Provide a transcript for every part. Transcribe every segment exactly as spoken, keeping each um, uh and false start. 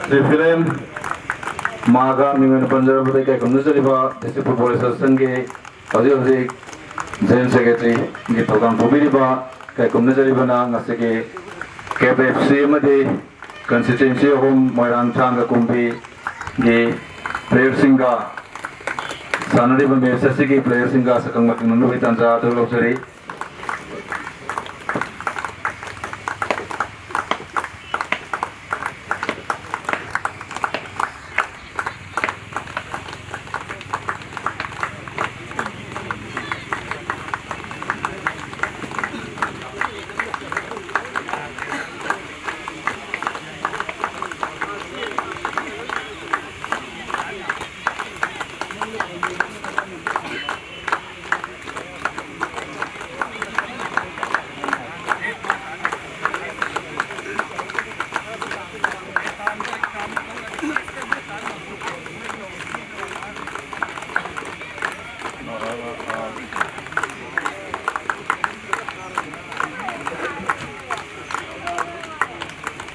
Shri film ꯃꯥꯒ ꯃꯤꯡ ꯑꯣꯏꯅ ꯄꯟꯖꯔꯕꯗ ꯏꯀꯥꯏ ꯈꯨꯝꯅꯖꯔꯤꯕ District Football Associationꯒꯤ ꯍꯧꯖꯤꯛ ꯍꯧꯖꯤꯛ General Secretaryꯒꯤ ꯊꯧꯗꯥꯡ ꯄꯨꯕꯤꯔꯤꯕ ꯏꯀꯥꯏ ꯈꯨꯝꯅꯖꯔꯤꯕꯅ ꯉꯁꯤꯒꯤ CAF FC ꯑꯃꯗꯤ constituency ꯑꯍꯨꯝ ꯃꯣꯏꯔꯥꯡ ꯊꯥꯡꯒ ꯀꯨꯝꯕꯤꯒꯤ playerꯁꯤꯡꯒ ꯁꯥꯟꯅꯔꯤꯕ match ꯑꯁꯤꯒꯤ playerꯁꯤꯡꯒ ꯁꯛꯈꯪ ꯃꯥꯏꯈꯪꯅꯅꯕꯒꯤ ꯇꯥꯟꯖꯥ ꯑꯗꯨ ꯂꯧꯖꯔꯤ꯫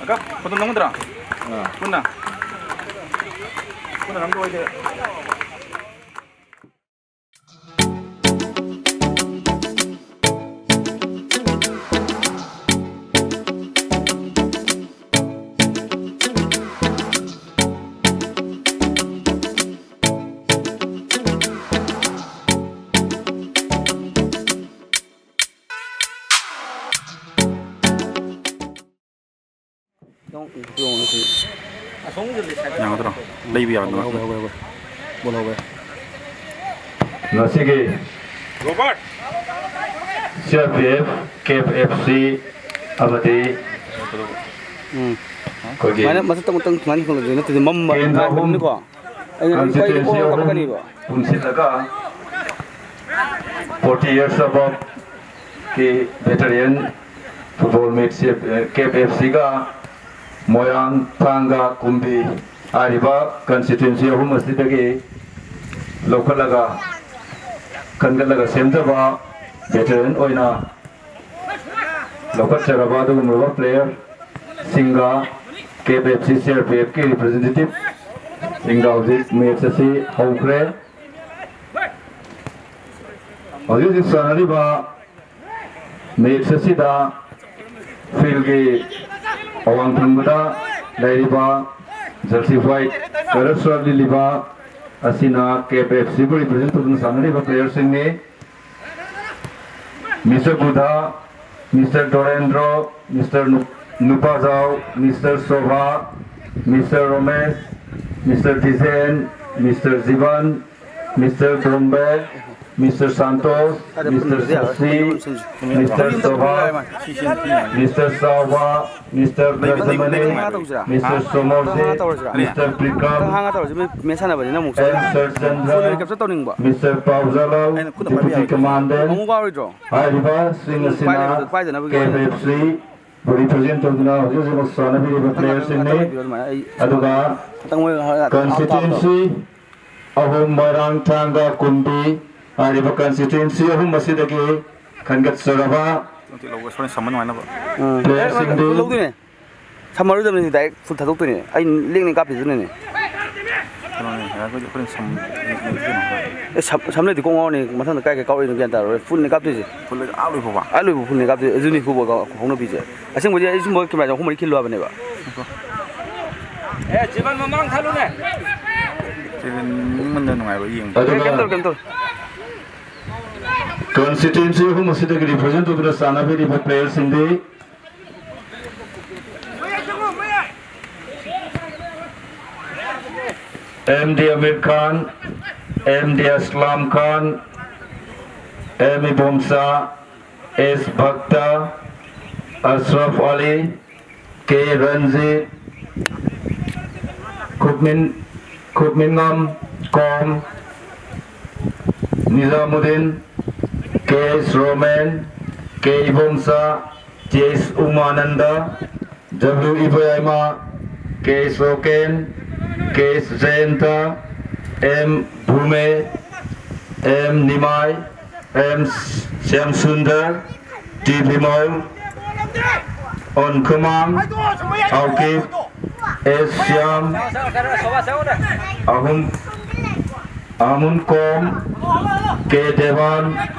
ꯑꯀ, ꯐꯣꯇꯣ ꯅꯝꯒꯗ꯭ꯔꯥ? ꯑꯥ꯫ ꯄꯨꯟꯅ? ꯄꯨꯟꯅ ꯅꯝꯕ ꯑꯣꯏꯗꯦ꯫ ꯌꯥꯒꯗ꯭ꯔꯣ? ꯂꯩꯕ ꯌꯥꯒꯗ꯭ꯔꯣ? ꯍꯧꯋꯦ, ꯍꯧꯋꯦ, ꯍꯧꯋꯦ, ꯍꯧꯋꯦ꯫ ꯕꯣꯜ ꯍꯧꯋꯦ꯫ ꯉꯁꯤꯒꯤ ꯔꯣꯕꯥꯔꯠ! CRPF, CAF FC ꯑꯃꯗꯤ ꯎꯝ꯫ ꯑꯩꯈꯣꯏꯒꯤ ꯁꯨꯃꯥꯏꯅ ꯃꯊꯛꯇ ꯑꯃꯨꯛꯇꯪ ꯁꯨꯃꯥꯏꯅ ꯈꯣꯡꯂꯛꯇꯣꯏ ꯅꯠꯇ꯭ꯔꯗꯤ ꯃꯝꯕ ꯀꯦꯟꯗ꯭ꯔ ꯑꯍꯨꯝ ꯉꯥꯟꯕꯅꯤꯅꯀꯣ꯫ ꯑꯩꯅ ꯀꯣꯏ constituency ꯀꯣꯏ ꯑꯍꯨꯝ ꯀꯥꯞꯄꯛꯀꯅꯤꯕ꯫ ꯄꯨꯟꯁꯤꯜꯂꯒ forty years above ꯀꯤ veteran football match, ꯑꯦ, CAF FC ꯒ ꯃꯣꯏꯔꯥꯡ, ꯊꯥꯡꯒ, ꯀꯨꯝꯕꯤ ꯍꯥꯏꯔꯤꯕ constituency ꯑꯍꯨꯝ ꯑꯁꯤꯗꯒꯤ ꯂꯧꯈꯠꯂꯒ, ꯈꯟꯒꯠꯂꯒ ꯁꯦꯝꯖꯕ veteran ꯑꯣꯏꯅ ꯂꯧꯈꯠꯆꯔꯕ ꯑꯗꯨꯒꯨꯝꯂꯕ player ꯁꯤꯡꯒ ꯀꯦ F F C C R P ꯑꯦꯐꯀꯤ ꯔꯤꯄ꯭ꯔꯖꯦꯟꯇꯦꯇꯤꯚꯁꯤꯡꯒ ꯍꯧꯖꯤꯛ ꯃꯦꯠꯆ ꯑꯁꯤ ꯍꯧꯈ꯭ꯔꯦ꯫ ꯍꯧꯖꯤꯛ ꯍꯧꯖꯤꯛ ꯁꯥꯟꯅꯔꯤꯕ ꯃꯦꯠꯆ ꯑꯁꯤꯗ ꯐꯤꯜꯒꯤ ꯑꯋꯥꯡ ꯊꯪꯕꯗ ꯂꯩꯔꯤꯕ ꯖꯔꯁꯤ ꯋꯥꯏꯠ ꯀꯂꯔ ꯁꯔꯞ ꯂꯤꯠꯂꯤꯕ ꯑꯁꯤꯅ ꯀꯦ ꯑꯦꯐ ꯑꯦꯐ ꯁꯤꯕꯨ ꯔꯤꯄ꯭ꯔꯖꯦꯟ ꯇꯧꯗꯨꯅ ꯁꯥꯟꯅꯔꯤꯕ ꯄ꯭ꯂꯦꯌꯔꯁꯤꯡꯅꯤ꯫ Mister Budha, mister Dorendro, mister ꯅꯨ-, Nupajao, mister Shobha, mister Romesh, mister Dijen, mister Jiban, mister Tombe, mister Santosh, mister Sashi, mister Shobha, mister Chaoba, mister Brajamani, mister Somorjit, mister Prikam, M Sarachandra, mister Paojalao, deputy commandant, ꯍꯥꯏꯔꯤꯕꯁꯤꯡ ꯑꯁꯤꯅ ꯀꯦ ꯑꯦꯐ ꯑꯦꯐ ꯁꯤ ꯕꯨ ꯔꯤꯄ꯭ꯔꯖꯦꯟ ꯇꯧꯗꯨꯅ ꯍꯧꯖꯤꯛ ꯍꯧꯖꯤꯛꯃꯛ ꯁꯥꯟꯅꯕꯤꯔꯤꯕ ꯄ꯭ꯂꯦꯌꯔꯁꯤꯡꯅꯤ꯫ ꯑꯗꯨꯒ ꯀꯟꯁꯇꯤꯇ꯭ꯋꯦꯟꯁꯤ ꯑꯍꯨꯝ, ꯃꯣꯏꯔꯥꯡ, ꯊꯥꯡꯒ, ꯀꯨꯝꯕꯤ ꯍꯥꯏꯔꯤꯕ ꯀꯟꯁꯇꯤꯇ꯭ꯋꯦꯟꯁꯤ ꯑꯍꯨꯝ ꯑꯁꯤꯗꯒꯤ ꯈꯟꯒꯠꯆꯔꯕ ꯎꯝ꯫ ꯄ꯭ꯂꯦꯌꯔꯁꯤꯡꯗꯨ ꯂꯧꯗꯣꯏꯅꯦ꯫ ꯁꯝꯃꯔꯣꯏꯗꯕꯅꯤ, ꯗꯥꯏꯔꯦꯛ ꯐꯨꯜ ꯊꯥꯗꯣꯛꯇꯣꯏꯅꯦ꯫ ꯑꯩ ꯂꯦꯡꯅꯤ ꯀꯥꯞꯄꯤꯗꯨꯅꯅꯦ꯫ ꯀꯩꯅꯣꯅꯦ, ꯍꯥꯏꯔꯛꯄꯗꯤ ꯑꯩꯈꯣꯏꯅ ꯁꯝ-, ꯀꯩꯅꯣ꯫ ꯑꯦ, ꯁꯝ-, ꯁꯝ ꯂꯩꯗꯤ ꯀꯣꯛ ꯉꯥꯎꯔꯅꯤ꯫ ꯃꯊꯪꯗ ꯀꯥꯏ ꯀꯥꯏ ꯀꯥꯎꯔꯛꯏꯅꯣ ꯒ꯭ꯌꯥꯟ ꯇꯥꯔꯔꯣꯏ꯫ ꯐꯨꯜꯅꯤ ꯀꯥꯞꯇꯣꯏꯁꯦ꯫ ꯐꯨꯜ ꯂꯩ, ꯑꯥ ꯂꯣꯏ ꯐꯥꯎꯕ? ꯑꯥ ꯂꯣꯏꯕ ꯐꯨꯜꯅꯤ ꯀꯥꯞꯇꯣꯏꯁꯦ꯫ ꯑꯗꯨꯅꯤ ꯐꯨꯜ ꯍꯧꯅꯕꯤꯁꯦ꯫ ꯑꯁꯦꯡꯕꯗꯤ ꯑꯩ ꯁꯨꯝꯕ ꯀꯦꯃꯦꯔꯥꯁꯦ ꯑꯍꯨꯝ ꯃꯔꯤ ꯈꯤꯜꯂꯨ ꯍꯥꯏꯕꯅꯦꯕ꯫ ꯑꯦ, ꯖꯤꯕꯟ ꯃꯃꯥꯡ ꯊꯜꯂꯨꯅꯦ꯫ ꯖꯤꯕꯟ ꯅꯤꯡꯃꯟꯗ ꯅꯨꯡꯉꯥꯏꯕ ꯌꯦꯡꯕ꯫ ꯑꯦ, ꯀꯩꯝ ꯇꯧꯔꯣꯏ, ꯀꯩꯝ ꯇꯧꯔꯣꯏ꯫ ꯀꯟꯁꯇꯤꯇ꯭ꯋꯦꯟꯁꯤ ꯑꯍꯨꯝ ꯑꯁꯤꯗꯒꯤ ꯔꯤꯄ꯭ꯔꯖꯦꯟ ꯇꯧꯗꯨꯅ ꯁꯥꯟꯅꯕꯤꯔꯤꯕ ꯄ꯭ꯂꯦꯌꯔꯁꯤꯡꯗꯤ ꯑꯦꯝ ꯗꯤ ꯑꯃꯤꯔ ꯈꯥꯟ, ꯑꯦꯝ ꯗꯤ ꯑꯁꯂꯝ ꯈꯥꯟ, ꯑꯦꯝ ꯏꯕꯣꯝꯆꯥ, ꯑꯦꯁ ꯚꯛꯇ, ꯑꯁꯔꯐ ꯑꯂꯤ, ꯀꯦ ꯔꯟꯖꯤꯠ, ꯈꯨꯠꯃꯤꯟ-, ꯈꯨꯠꯃꯤꯟꯉꯝ ꯀꯣꯝ, ꯅꯤꯖꯥꯃꯨꯗꯤꯟ, ꯀꯦ ꯑꯦꯁ ꯔꯣꯃꯦꯟ, ꯀꯦ ꯏꯕꯣꯝꯆꯥ, ꯖꯦ ꯑꯦꯁ ꯎꯃꯥꯅꯟꯗ, ꯗꯕ꯭ꯂꯤꯎ ꯏꯕꯣꯌꯥꯏꯃ, ꯀꯦ ꯑꯦꯁ ꯔꯣꯀꯦꯟ, ꯀꯦ ꯑꯦꯁ ꯖꯌꯟꯇ, ꯑꯦꯝ ꯚꯨꯃꯦ, ꯑꯦꯝ ꯅꯤꯃꯥꯏ, ꯑꯦꯝ ꯁ꯭ꯌꯥꯝꯁꯨꯟꯗꯔ, ꯇꯤ ꯕꯤꯃꯜ, ꯑꯣꯟꯈꯨꯃꯥꯡ, ꯑꯥꯎꯀꯤꯞ, ꯑꯦꯁ ꯁ꯭ꯌꯥꯝ, ꯑꯍꯨꯝ, ꯑꯍꯨꯝ ꯀꯣꯝ, ꯀꯦ ꯗꯦꯋꯥꯟ,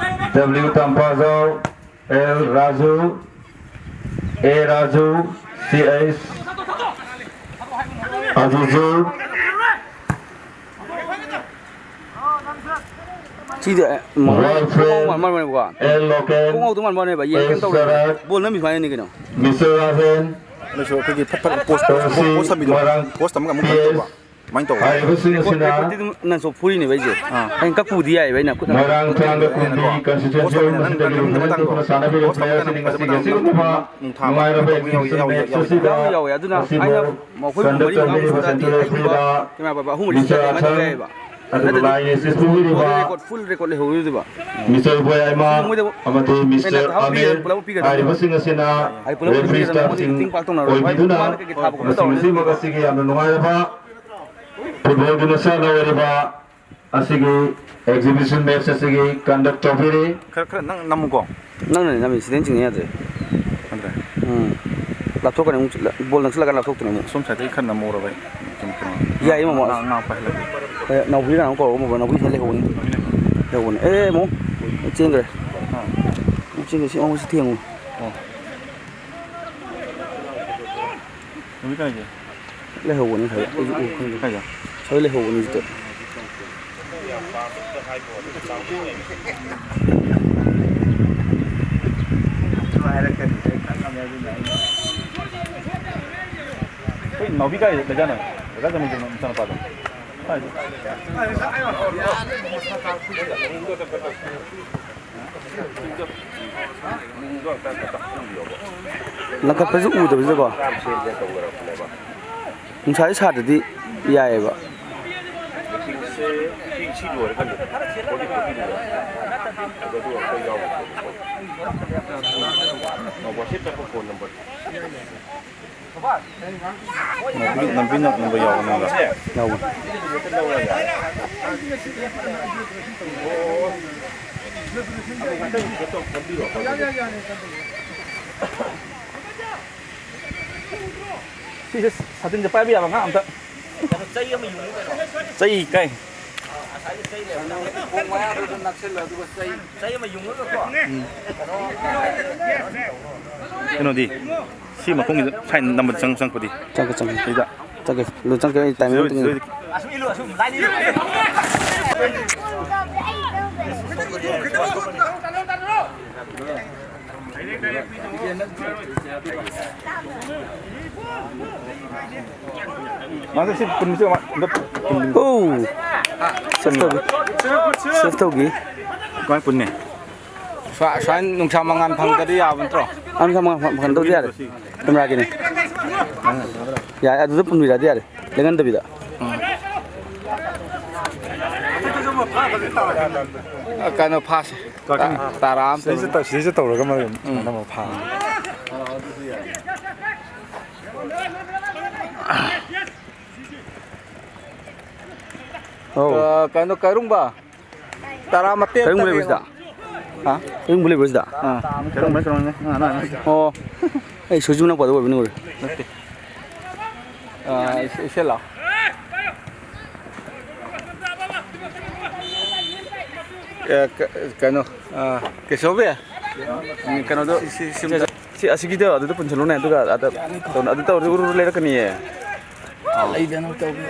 ꯗꯕ꯭ꯂꯤꯎ ꯇꯝꯐꯥꯖꯥꯎ, ꯑꯦꯜ ꯔꯥꯖꯨ, ꯑꯦ ꯔꯥꯖꯨ, ꯁꯤ ꯑꯩꯆ ꯑꯖꯤꯖꯨ, ꯁꯤꯗꯤ, ꯑꯦ, ꯃ-, ꯋꯥꯜꯐ꯭ꯔꯦꯟ, ꯀꯣꯛ ꯉꯥꯎ ꯃꯥꯟ ꯃꯥꯟꯅꯦꯕꯀꯣ꯫ ꯑꯦꯜ ꯂꯣꯀꯦꯟ, ꯀꯣꯛ ꯉꯥꯎꯗꯧ ꯃꯥꯟ ꯃꯥꯟꯅꯦꯕ꯫ ꯌꯦꯡ ꯀꯩꯝ ꯇꯧꯔꯣꯏ꯫ ꯁꯔꯠ, ꯕꯣꯜ ꯅꯝꯃꯤ ꯁꯨꯃꯥꯏꯅꯅꯤ ꯀꯩꯅꯣ꯫ ꯃꯤꯁꯇꯔ ꯔꯥꯖꯦꯟ, ꯑꯗꯨꯁꯨ ꯑꯩꯈꯣꯏꯒꯤ ꯐꯠ ꯐꯠ ꯄꯣꯁ, ꯄꯣꯁ ꯊꯝꯕꯤꯗꯣ, ꯃꯣꯏꯔꯥꯡ ꯄꯣꯁ ꯊꯝꯃꯒ ꯑꯃꯨꯛ ꯀꯩꯅꯣ ꯇꯧꯕ꯫ ꯄꯤ ꯑꯦꯁ, ꯑꯗꯨꯃꯥꯏꯅ ꯇꯧꯕ꯫ ꯍꯥꯏꯔꯤꯕꯁꯤꯡ ꯔꯦꯀꯣꯔꯠ, ꯑꯁꯤꯅ ꯔꯦꯀꯣꯔꯠꯇꯤ ꯑꯗꯨꯝ ꯅꯟ ꯁꯣ ꯐꯨꯔꯤꯅꯦꯕ ꯑꯩꯁꯦ꯫ ꯑꯥ꯫ ꯑꯩꯅ ꯀꯛꯄꯕꯨꯗꯤ ꯌꯥꯏꯑꯕ, ꯑꯩꯅ ꯈꯨꯠꯅ ꯃꯣꯏꯔꯥꯡ ꯀꯛꯄꯕꯨꯗꯤ ꯊꯥꯡꯒ ꯌꯥꯏꯑꯕ꯫ ꯀꯨꯝꯕꯤ ꯑꯩꯅꯀꯣ ꯀꯟꯁꯇꯤꯇ꯭ꯋꯦꯟꯁꯤ ꯄꯣꯁ ꯊꯝꯕꯅꯤꯅ ꯅꯪ ꯃꯁꯤꯗꯒꯤ ꯅꯝꯕ ꯂꯣꯏꯅ ꯅꯪ ꯇꯧꯕ꯫ ꯊꯨꯅ ꯁꯥꯟꯅꯕꯤꯔꯛꯄ ꯄꯣꯁ ꯊꯝꯕ ꯄ꯭ꯂꯦꯌꯔꯁꯤꯡ ꯀꯥꯟꯗ ꯑꯁꯤꯒꯤ ꯅꯨꯡꯊꯥ ꯑꯁꯤꯒꯨꯝꯕ ꯃꯨꯡꯊꯥ ꯑꯃ ꯅꯨꯡꯉꯥꯏꯔꯕ ꯇꯧꯕ ꯌꯥꯎ-, exhibition ꯌꯥꯎ-, ꯌꯥꯎ-, match ꯌꯥꯎ-, ꯑꯁꯤꯗ ꯌꯥꯎ-, ꯌꯥꯎꯋꯦ꯫ ꯑꯗꯨꯅ ꯑꯁꯤꯕꯨ ꯑꯩꯅ ꯃꯈꯣꯏꯕꯨ ꯁꯟꯗꯛ ꯃꯔꯤ ꯃꯉꯥ ꯇꯧꯕꯤꯔꯤꯕ ꯁꯨꯕ ꯇꯥꯔꯗꯤ ꯁꯦꯟꯇ꯭ꯔꯦꯜ ꯑꯩ ꯔꯦꯐ꯭ꯔꯤꯗ ꯀꯦꯃꯦꯔꯥ ꯄꯥꯏꯕ ꯑꯍꯨꯝ ꯃꯔꯤ ꯃꯤꯁꯇꯔ ꯁꯨꯕ ꯇꯥꯔꯗꯤ ꯑꯩ ꯑꯊꯔ ꯀꯛꯄ ꯌꯥꯏꯑꯕ꯫ ꯑꯗꯨꯕꯨ ꯅꯠꯇ꯭ꯔꯗꯤ ꯂꯥꯏꯟ ꯑꯦꯁꯤꯁ ꯄꯤꯕꯤꯔꯤꯕ ꯃꯣꯏꯗ ꯔꯦꯀꯣꯔꯠ, ꯐꯨꯜ ꯔꯦꯀꯣꯔꯠ ꯂꯩꯍꯧꯔꯤꯗꯨꯕ꯫ ꯃꯤꯁꯇꯔ ꯕꯣꯌꯥꯏꯃ ꯁꯤꯗ ꯃꯣꯏꯗ ꯑꯃꯗꯤ ꯑꯩꯅ ꯃꯤꯁꯇꯔ ꯊꯥꯕ ꯄꯤꯔ-, ꯑꯃꯤꯔ ꯄꯨꯂꯞ ꯄꯤꯒꯗꯕꯅꯦꯕ꯫ ꯍꯥꯏꯔꯤꯕꯁꯤꯡ ꯑꯁꯤꯅ ꯑꯩ ꯄꯨꯂꯞ ꯔꯦꯐ꯭ꯔꯤ ꯄꯤꯔꯒ ꯃꯣꯏꯗꯤ ꯁ꯭ꯇꯥꯐꯁꯤꯡ acting part ꯇꯧꯅꯔꯣꯏ꯫ ꯃꯣꯏ ꯑꯣꯏꯕꯤꯗꯨꯅ ꯇꯣꯉꯥꯟꯅ ꯀꯩꯀꯩ ꯊꯥꯕ ꯈꯣꯠꯄ ꯃꯁꯤꯡ ꯇꯧꯔꯅꯤ꯫ ꯑꯁꯤꯃꯛ ꯑꯁꯤꯒꯤ ꯌꯥꯝꯅ ꯅꯨꯡꯉꯥꯏꯔꯕ ꯐꯨꯠꯕꯣꯜꯒꯤ ꯃꯁꯥꯟꯅ ꯑꯣꯏꯔꯤꯕ ꯑꯁꯤꯒꯤ exhibition match ꯑꯁꯤꯒꯤ conduct ꯇꯧꯕꯤꯔꯤ꯫ ꯈꯔ, ꯈꯔ ꯅꯪ ꯅꯝꯃꯨꯀꯣ꯫ ꯅꯪꯅꯅꯦ ꯅꯝꯃꯤ, ꯁꯤꯗꯩ ꯆꯤꯡꯉ ꯌꯥꯗ꯭ꯔꯦ꯫ ꯅꯠꯇ꯭ꯔꯦ꯫ ꯎꯝ꯫ ꯂꯥꯞꯊꯣꯛꯀꯅꯤ ꯑꯃꯨꯛ, ꯕꯣꯜ ꯅꯛꯁꯤꯜꯂꯛꯀꯥꯟꯗ ꯂꯥꯞꯊꯣꯛꯇꯣꯏꯅꯦ ꯑꯃꯨꯛ꯫ ꯁꯣꯝ ꯁꯥꯏꯠꯇꯒꯤ ꯈꯔ ꯅꯝꯃꯧꯔꯕ ꯑꯩ꯫ ꯁꯨꯝ ꯀꯩꯅꯣ꯫ ꯌꯥꯏꯌꯦ, ꯃꯃꯥ꯫ ꯉꯥ, ꯉꯥ ꯄꯥꯏꯍꯜꯂꯛꯀꯦ꯫ ꯑꯦ, ꯅꯥꯎꯕꯤꯔ ꯀꯩꯅꯣꯝ ꯀꯧꯔꯣ, ꯃꯃꯥ, ꯅꯥꯎꯕꯤ ꯁꯤꯗ ꯂꯩꯍꯧꯕꯅꯤ꯫ ꯂꯩꯍꯧꯕꯅꯤ꯫ ꯑꯦ, ꯑꯃꯨꯛ ꯆꯦꯟꯈ꯭ꯔꯦ꯫ ꯑꯥ꯫ ꯑꯃꯨꯛ ꯆꯦꯟꯈ꯭ꯔꯦ, ꯁꯤ ꯑꯃꯨꯛ ꯁꯤ ꯊꯦꯡꯉꯨ꯫ ꯑꯣ꯫ ꯅꯨꯃꯤꯠ ꯀꯌꯥꯅꯤꯒꯤ? ꯂꯩꯍꯧꯕꯅꯤ ꯉꯁꯥꯏ꯫ ꯑꯩꯁꯨ ꯎ ꯈꯪꯗꯦ꯫ ꯀꯥꯏꯗ? ꯉꯁꯥꯏ ꯂꯩꯍꯧꯕꯅꯤ ꯍꯧꯖꯤꯛꯇ꯫ ꯑꯩꯈꯣꯏ ꯅꯥꯎꯕꯤ ꯀꯥꯏ ꯂꯩꯖꯥꯠꯅꯣ? ꯀꯀꯥ ꯖꯃꯤꯟꯒꯤ ꯃꯆꯥꯅꯨꯄꯥꯗꯣ꯫ ꯀꯥꯏꯗ? ꯂꯪꯈꯠꯄꯁꯨ ꯎꯗꯕꯁꯤꯗꯀꯣ꯫ ꯅꯨꯡꯁꯥꯁꯦ ꯁꯥꯗ꯭ꯔꯗꯤ ꯌꯥꯏꯑꯕ꯫ ꯅꯥꯄꯤ, ꯅꯥꯄꯤ ꯅꯛꯅꯕ ꯌꯥꯎꯕ ꯅꯪꯒ? ꯌꯥꯎꯕꯅꯤ꯫ ꯁꯤꯁꯦ ꯁꯥꯇꯤꯟꯁꯦ ꯄꯥꯏꯕ ꯌꯥꯕ ꯑꯉꯥꯡ ꯑꯝꯇ꯫ ꯀꯩꯅꯣ, ꯆꯩ ꯑꯃ ꯌꯨꯡꯉꯨ ꯀꯩꯅꯣ꯫ ꯆꯩ ꯀꯥꯏ? ꯉꯁꯥꯏꯒꯤ ꯆꯩ ꯂꯩꯔꯝꯗ꯭ꯔꯥ? ꯈꯣꯡ ꯃꯌꯥꯗꯨꯗ ꯅꯞꯁꯤꯜꯂꯣ, ꯑꯗꯨꯒ ꯆꯩ꯫ ꯆꯩ ꯑꯃ ꯌꯨꯡꯉꯒꯀꯣ꯫ ꯎꯝ꯫ ꯀꯩꯅꯣꯗꯤ, ꯁꯤ ꯃꯈꯣꯡꯒꯤꯗ ꯁꯥꯏꯟ ꯅꯝꯕꯔ ꯆꯪ-, ꯆꯪꯉꯛꯄꯗꯤ? ꯆꯪꯉꯛꯀꯦ, ꯆꯪꯉꯛꯀꯦ꯫ ꯁꯤꯗ꯫ ꯆꯪꯉꯛꯀꯦ꯫ ꯑꯗꯨ ꯆꯪꯉꯛꯀꯦ, ꯑꯩ ꯇꯥꯏꯃꯤꯡ ꯑꯝꯇ ꯌꯦꯡꯒꯦ꯫ ꯑꯁꯨꯝ ꯏꯜꯂꯨ, ꯑꯁꯨꯝ, ꯂꯥꯏꯟ ꯏꯜꯂꯨ꯫ ꯃꯥꯁꯦ ꯁꯤ ꯄꯨꯟꯕꯁꯦ ꯑꯃ ꯑꯝꯇ ꯄꯨꯟ-, ꯑꯧ! ꯁꯦꯐ ꯇꯧꯒꯦ꯫ ꯁꯦꯐ ꯇꯧꯒꯦ꯫ ꯀꯃꯥꯏ ꯄꯨꯟꯅꯤ? ꯁ꯭ꯋꯥ-, ꯁ꯭ꯋꯥꯏ ꯅꯨꯡꯁꯥ ꯃꯉꯥꯜ ꯐꯪꯗ꯭ꯔꯗꯤ ꯌꯥꯕ ꯅꯠꯇ꯭ꯔꯣ? ꯑꯥ, ꯅꯨꯡꯁꯥ ꯃꯉꯥꯜ ꯐꯪ-, ꯐꯪꯍꯟꯗꯧꯗꯤ ꯌꯥꯔꯦ꯫ ꯀꯦꯃꯦꯔꯥꯒꯤꯅꯤ꯫ ꯌꯥꯔꯦ, ꯑꯗꯨꯗ ꯄꯨꯟꯕꯤꯔꯛꯑꯗꯤ ꯌꯥꯔꯦ꯫ ꯂꯦꯡꯍꯟꯗꯕꯤꯗ꯫ ꯑ, ꯀꯩꯅꯣ ꯐꯥꯁꯦ꯫ ꯀꯥꯀꯤꯅꯤ꯫ ꯇꯔꯥ ꯑꯃ ꯁꯤꯗꯩꯁꯤ ꯇꯧꯔꯒ꯫ ꯇꯧ-, ꯁꯤꯗꯩꯁꯤ ꯇꯧꯔꯒ ꯃꯔꯝ ꯎꯝ꯫ ꯅꯪ ꯑꯃꯨꯛ ꯐꯥ꯫ ꯑꯧ꯫ ꯑ, ꯀꯩꯅꯣ, ꯀꯩꯔꯨꯡꯕ? ꯇꯔꯥ ꯃꯇꯦꯛ ꯀꯔꯤꯒꯨꯝꯕ ꯑꯝꯇ ꯂꯩꯕ꯭ꯔꯣ ꯁꯤꯗ? ꯌꯦꯡꯉꯣ꯫ ꯍꯥ? ꯀꯔꯤꯒꯨꯝꯕ ꯂꯩꯕ꯭ꯔꯣ ꯁꯤꯗ? ꯑꯥ, ꯀꯔꯤꯒꯨꯝꯕ ꯅꯠꯇ꯭ꯔꯣꯅꯦ? ꯑꯥ, ꯑꯥ, ꯑꯥ꯫ ꯑꯣ꯫ ꯑꯩ ꯁꯨꯖꯨ ꯅꯛꯄꯗ ꯑꯣꯏꯕ ꯅꯤꯡꯉꯨꯔꯦ꯫ ꯅꯠꯇꯦ꯫ ꯑꯥ, ꯏꯁ-, ꯏꯁꯦ ꯂꯥꯎ꯫ ꯑꯦ, ꯀ-, ꯀꯩꯅꯣ, ꯑꯥ, ꯀꯩꯆꯧꯕꯤ? ꯎꯝ, ꯀꯩꯅꯣꯗꯣ, ꯁꯤ, ꯁꯤ, ꯁꯤ ꯑꯝꯇ ꯁꯤ ꯑꯁꯤꯒꯤꯗꯣ ꯑꯗꯨꯗ ꯄꯨꯟꯁꯤꯜꯂꯨꯅꯦ, ꯑꯗꯨꯒ ꯑꯗ ꯇꯧꯅ-, ꯑꯗꯨ ꯇꯧꯔꯗꯤ ꯎꯔꯨ ꯎꯔꯨ ꯂꯩꯔꯛꯀꯅꯤꯌꯦ꯫ ꯂꯩꯗꯅ ꯇꯧꯕꯤ꯫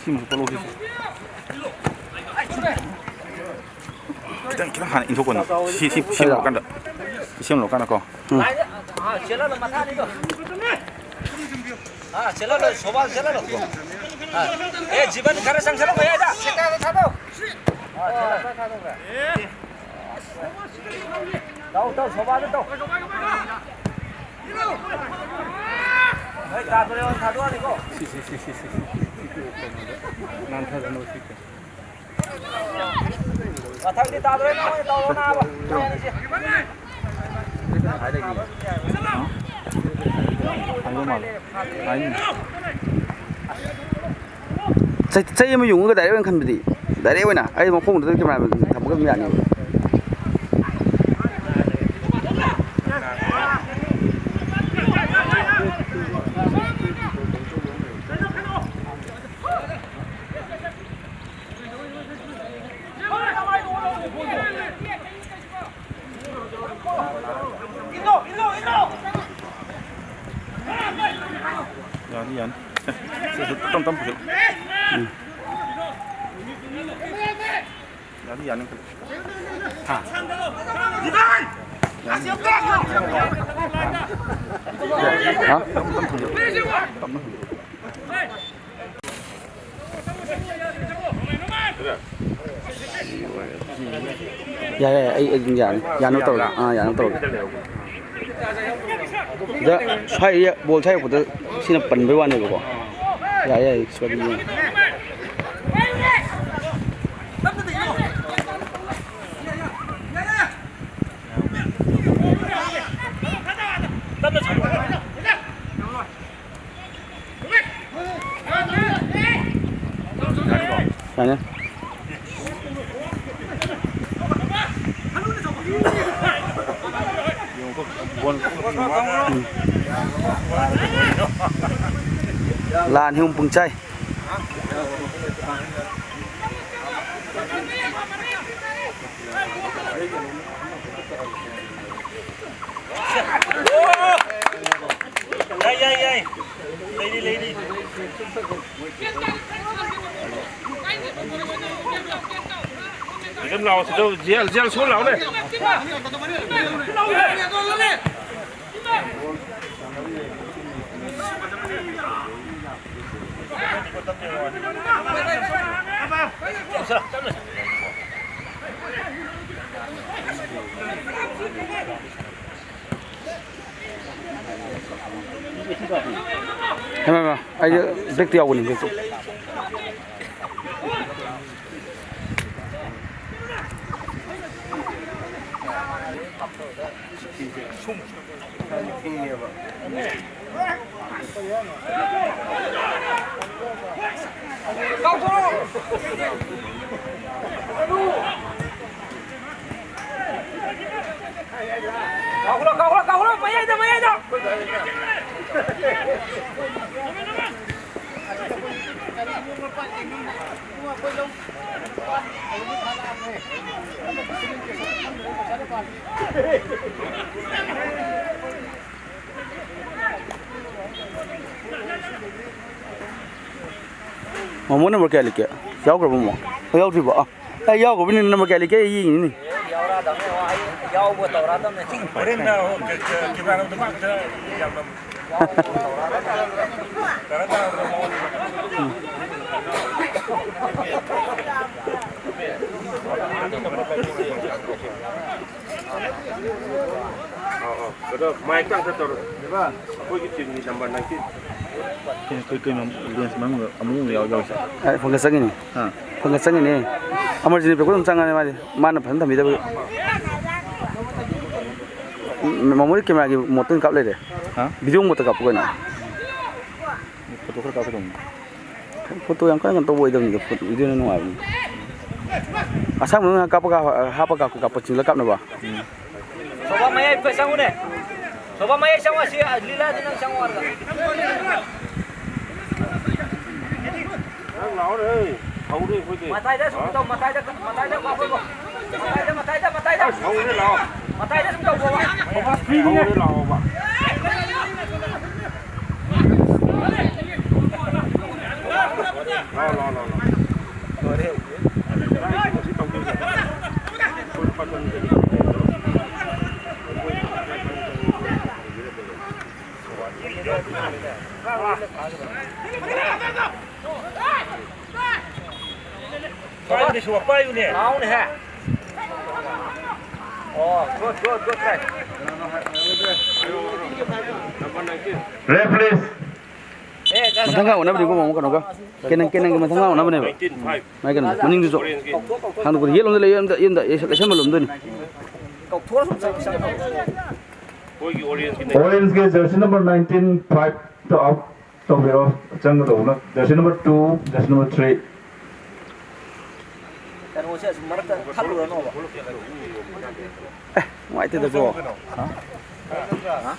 ꯁꯤꯃꯁꯨ ꯄꯣꯠꯂꯧꯁꯤꯁꯦ꯫ ꯈꯤꯇꯪ, ꯈꯤꯇꯪ ꯍꯥꯟꯅ ꯏꯟꯊꯣꯛꯀꯣꯅꯦ꯫ ꯁꯤ, ꯁꯤ, ꯁꯤ ꯁꯦꯝ ꯂꯣꯏꯔꯀꯥꯟꯗ꯫ ꯁꯤ ꯁꯦꯝ ꯂꯣꯏꯔꯀꯥꯟꯗꯀꯣ꯫ ꯎꯝ꯫ ꯑꯥ, ꯆꯦꯜꯍꯜꯂꯣ, ꯃꯊꯥꯅꯤꯗꯣ꯫ ꯑꯥ, ꯆꯦꯜꯍꯜꯂꯣ, ꯁꯣꯕꯥꯜ ꯆꯦꯜꯍꯜꯂꯣ꯫ ꯑꯥ, ꯑꯦ, ꯖꯤꯕꯟ ꯈꯔ ꯆꯪꯁꯜꯂꯣ, ꯃꯌꯥꯏꯗ꯫ ꯑꯥ, ꯆꯦꯜꯍꯜꯂꯣ꯫ ꯇꯧ, ꯇꯧ, ꯁꯣꯕꯥꯜꯗ ꯇꯧ꯫ ꯅꯣꯏ ꯇꯥꯗꯣꯔꯦ, ꯊꯥꯗꯣꯛꯑꯅꯤꯀꯣ꯫ ꯁꯤ, ꯁꯤ, ꯁꯤ꯫ ꯅꯥꯟꯊꯗꯅꯕ ꯁꯤ꯫ ꯃꯊꯪꯗꯤ ꯇꯥꯗ꯭ꯔꯦ, ꯅꯪ ꯑꯣꯏꯅ ꯇꯧꯔꯣ, ꯅꯥꯕ꯫ ꯅꯣꯏ ꯑꯅꯤꯁꯦ꯫ ꯆꯩ, ꯆꯩ ꯑꯃ ꯌꯨꯡꯉꯒ ꯗꯥꯏꯔꯦꯛ ꯑꯣꯏꯅ ꯈꯟꯕꯗꯤ, ꯗꯥꯏꯔꯦꯛ ꯑꯣꯏꯅ ꯑꯩ ꯃꯈꯣꯡꯗꯨꯗ ꯀꯦꯃꯦꯔꯥ ꯊꯝꯃꯒ ꯑꯗꯨꯝ ꯌꯥꯅꯤꯕ꯫ ꯎꯝ꯫ ꯌꯥꯅꯤ, ꯌꯥꯅꯤ꯫ ꯍꯥ? ꯍꯥ? ꯌꯥꯏ, ꯌꯥꯏ, ꯑꯩ ꯑꯗꯨꯝ ꯌꯥꯅꯤ꯫ ꯌꯥꯅꯕ ꯇꯧꯔꯒꯦ꯫ ꯑꯥ, ꯌꯥꯅꯕ ꯇꯧꯔꯒꯦ꯫ ꯁꯤꯗ ꯁ꯭ꯋꯥꯏ ꯕꯣꯜ ꯁ꯭ꯋꯥꯏ ꯌꯧꯔꯛꯄꯗ ꯁꯤꯅ ꯄꯟꯕꯩ ꯋꯥꯅꯦꯕꯀꯣ꯫ ꯌꯥꯏ, ꯌꯥꯏ, ꯁ꯭ꯋꯥꯏꯗ ꯌꯦꯡꯉꯦ꯫ ꯌꯥꯅꯤ꯫ ꯎꯝ꯫ ꯂꯥꯟ ꯍꯤꯌꯨꯝ ꯄꯨꯡꯆꯥꯏ꯫ ꯌꯥꯏ, ꯌꯥꯏ, ꯌꯥꯏ꯫ ꯂꯩꯔꯤ, ꯂꯩꯔꯤ꯫ ꯑꯗꯨꯝ ꯂꯥꯛꯑꯣ, ꯁꯤꯗ ꯖꯦꯜ, ꯖꯦꯜ ꯁꯣ ꯂꯥꯛꯑꯣꯅꯦ꯫ ꯍꯩꯃꯥ, ꯍꯩꯃꯥ, ꯑꯩꯁꯦ ꯕꯦꯛꯇ ꯌꯥꯎꯕꯅꯤ, ꯕꯦꯛꯇ꯫ ꯀꯥꯎꯊꯣꯛꯂꯣ, ꯀꯥꯎꯊꯣꯛꯂꯣ, ꯃꯌꯥꯏꯗ, ꯃꯌꯥꯏꯗ꯫ ꯃꯣꯃꯣ ꯅꯝꯕꯔ ꯀꯌꯥ ꯂꯩꯒꯦ? ꯌꯥꯎꯈ꯭ꯔꯕ ꯃꯣꯃꯣ? ꯑ, ꯌꯥꯎꯗ꯭ꯔꯤꯕꯣ? ꯑ, ꯑꯩ ꯌꯥꯎꯈ꯭ꯔꯕꯅꯤꯅ ꯅꯝꯕꯔ ꯀꯌꯥ ꯂꯩꯒꯦ? ꯑꯩ ꯌꯦꯡꯉꯤꯅꯤ꯫ ꯌꯥꯎꯔꯛꯑꯗꯕꯅꯦ, ꯑꯩ ꯌꯥꯎꯕ ꯇꯧꯔꯛꯑꯗꯕꯅꯦ꯫ ꯍꯣꯔꯦꯟ ꯅ ꯀꯦ-, ꯀꯦ-, ꯀꯦꯃꯦꯔꯥꯗ ꯃꯥꯛꯇ ꯌꯥꯝꯅ ꯇꯔꯥ ꯇꯔꯥ ꯃꯑꯣꯡꯅꯤꯗ꯫ ꯑꯧ, ꯑꯧ꯫ ꯕ꯭ꯔꯗꯔ, ꯃꯥꯏꯛꯇ ꯑꯝꯇ ꯇꯧꯔꯣ꯫ ꯑꯩꯈꯣꯏꯒꯤ ꯇꯤꯝꯒꯤ ꯅꯝꯕꯔ ꯅꯥꯏꯟꯇꯤꯟ꯫ ꯀꯩꯅꯣ, ꯀꯩꯅꯣ, ꯂꯦꯟꯁ ꯃꯅꯨꯡꯗ ꯑꯃꯨꯕ ꯌꯥꯎ-, ꯌꯥꯎꯔꯤꯁꯦ? ꯑꯦ, ꯐꯣꯟꯒ ꯆꯪꯉꯤꯅꯦ꯫ ꯍꯥ? ꯐꯣꯟꯒ ꯆꯪꯉꯤꯅꯦ꯫ ꯑꯃꯔꯖꯤꯠꯅ ꯄꯦꯛꯄ ꯑꯗꯨꯝ ꯆꯪꯉꯅꯤ ꯃꯥꯗꯤ꯫ ꯃꯥꯅ ꯐꯖꯅ ꯊꯝꯕꯤꯗꯕꯒꯤ꯫ ꯎꯝ, ꯃꯦꯃꯣꯔꯤ ꯀꯦꯃꯦꯔꯥꯒꯤ ꯃꯣꯠꯇ ꯑꯣꯏꯅ ꯀꯥꯞ ꯂꯩꯔꯦ꯫ ꯍꯥ? ꯚꯤꯗꯤꯑꯣ ꯃꯣꯠꯇ ꯀꯥꯞꯄꯨ ꯀꯩꯅꯣ꯫ ꯐꯣꯇꯣ ꯈꯔ ꯀꯥꯞꯀꯗꯧꯅꯤ꯫ ꯐꯣꯇꯣ ꯌꯥꯝ ꯀꯟꯅ ꯀꯩꯅꯣ ꯇꯧꯕ ꯑꯣꯏꯗꯕꯅꯤꯗ, ꯐꯣꯇꯣ, ꯚꯤꯗꯤꯑꯣꯅ ꯅꯨꯡꯉꯥꯏꯕꯅꯤ꯫ ꯑꯁꯥꯡꯕꯗꯣ ꯉꯥꯏꯍꯥꯛ ꯀꯥꯞꯄꯒ ꯍꯥ-, ꯍꯥꯞꯄꯒ ꯀꯥꯞꯄ ꯆꯤꯡꯂ ꯀꯥꯞꯅꯕ꯫ ꯎꯝ꯫ ꯁꯣꯕꯥ ꯃꯌꯥꯏ ꯐ-, ꯆꯪꯉꯨꯅꯦ꯫ ꯁꯣꯕꯥ ꯃꯌꯥꯏ ꯆꯪꯉꯣ, ꯑꯁꯤ ꯂꯤꯂꯥꯗꯤ ꯅꯪ ꯆꯪꯉꯣ ꯍꯥꯏꯔꯒ꯫ ꯅꯪ ꯂꯥꯛꯑꯣꯅꯦ, ꯍꯧꯔꯦ ꯑꯩꯈꯣꯏꯗꯤ꯫ ꯃꯇꯥꯏꯗ ꯁꯨꯝ ꯇꯧ, ꯃꯇꯥꯏꯗ, ꯃꯇꯥꯏꯗ ꯀꯥꯞꯄꯣꯕ꯫ ꯃꯇꯥꯏꯗ, ꯃꯇꯥꯏꯗ, ꯃꯇꯥꯏꯗ꯫ ꯑꯁ, ꯍꯧꯔꯦ ꯂꯥꯛꯑꯣ꯫ ꯃꯇꯥꯏꯗ ꯁꯨꯝ ꯇꯧꯕ꯫ ꯍꯧꯔꯦ ꯂꯥꯛꯑꯣꯕ꯫ ꯂꯥꯛꯑꯣ, ꯂꯥꯛꯑꯣ, ꯂꯥꯛꯑꯣ, ꯂꯥꯛꯑꯣ꯫ ꯂꯣꯏꯔꯦ꯫ ꯁꯤ ꯇꯧꯗꯣꯏꯁꯦ꯫ ꯑꯩꯈꯣꯏ ꯂꯨꯄꯥ ꯆꯅꯤ ꯆꯅꯤ꯫ ꯄꯥꯏꯌꯨꯅꯦ, ꯁꯨꯕ ꯄꯥꯏꯌꯨꯅꯦ꯫ ꯂꯥꯎꯅꯦꯍꯦ꯫ ꯑꯣ, good, good, good try꯫ Ref, please꯫ ꯑꯦ, ꯒꯥ, ꯒꯥ, ꯃꯊꯪ ꯈꯥ ꯑꯣꯟꯅꯕꯅꯤꯀꯣ, ꯃꯥꯃꯣ, ꯀꯩꯅꯣꯒ꯫ ꯀꯦꯅꯟ, ꯀꯦꯅꯟꯒꯤ ꯃꯊꯪ ꯈꯥ ꯑꯣꯟꯅꯕꯅꯦꯕ꯫ ꯃꯥꯏ ꯀꯩꯅꯣ, ꯃꯅꯤꯡꯗꯨꯁꯨ꯫ ꯍꯥꯡꯗꯣꯛꯄꯗ ꯌꯦꯠꯂꯣꯝꯗ ꯂꯩ, ꯑꯝꯇ, ꯌꯦꯠꯂꯣꯝꯗ, ꯌꯦꯠꯁꯟꯕ ꯂꯨꯝꯗꯣꯏꯅꯤ꯫ ꯀꯧꯊꯣꯛꯑ ꯁꯨꯝ ꯆꯪ-, ꯆꯪ-, ꯑꯩꯈꯣꯏꯒꯤ ꯑꯣꯔꯦꯟꯖꯀꯤꯅꯦ꯫ ꯑꯣꯔꯦꯟꯖꯀꯤ ꯖꯔꯁꯤ ꯅꯝꯕꯔ ꯅꯥꯏꯟꯇꯤꯟ, ꯐꯥꯏꯚꯇ ꯑꯥꯎꯠ ꯇꯧꯕꯤꯔꯣ꯫ ꯆꯪꯒꯗꯧꯕꯅ jersey number two, jersey number three. ꯀꯩꯅꯣꯁꯦ ꯑꯁꯨꯝ ꯃꯔꯛꯇ ꯊꯠꯂꯨꯔꯅꯣꯕ꯫ ꯑꯦ, ꯅꯨꯡꯉꯥꯏꯇꯦꯗꯀꯣ꯫ ꯍꯥ? ꯍꯥ?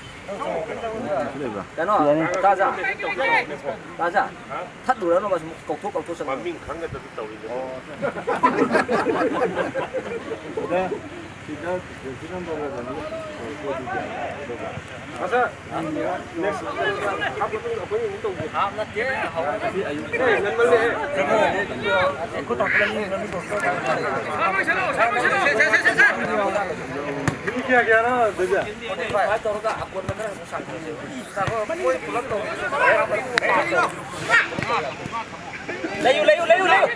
ꯀꯩꯅꯣ, ꯌꯥꯅꯤ꯫ ꯇꯥꯖꯥ꯫ ꯇꯥꯖꯥ꯫ ꯊꯠꯂꯨꯔꯅꯣꯕ ꯁꯨꯝ ꯀꯧꯊꯣꯛ ꯀꯧꯊꯣꯛ ꯆꯠꯂꯨꯔꯅꯣ꯫ ꯃꯃꯤꯡ ꯈꯪꯅꯗꯕꯤ ꯇꯧꯔꯤꯗꯨꯕꯨ꯫ ꯁꯤꯗ ꯁꯤ ꯅꯝꯕꯔ ꯂꯩꯕꯅꯤ꯫ ꯑꯗꯨꯒ ꯃꯁꯥ next ꯍꯥꯞꯄꯗꯨ ꯑꯩꯈꯣꯏ ꯑꯃꯨꯛ ꯇꯧꯒꯦ꯫ ꯍꯥꯞ ꯅꯠꯇꯦ, ꯍꯧꯔꯒ ꯁꯤ ꯑꯌꯨꯛ ꯑꯦ, ꯉꯟꯃꯜꯂꯦꯍꯦ꯫ ꯃꯤ ꯀꯌꯥ ꯀꯌꯥꯅꯣ ꯑꯗꯨꯗꯤ? ꯐꯥꯏꯚ ꯇꯧꯔꯒ ꯑꯀꯣꯟꯕ ꯈꯔ ꯑꯃꯨꯛ ꯁꯥꯡꯗꯣꯛꯁꯦ꯫ ꯃꯣꯏ ꯄꯨꯂꯞ ꯇꯧꯕꯗꯁꯨ ꯂꯩꯌꯨ, ꯂꯩꯌꯨ, ꯂꯩꯌꯨ, ꯂꯩꯌꯨ꯫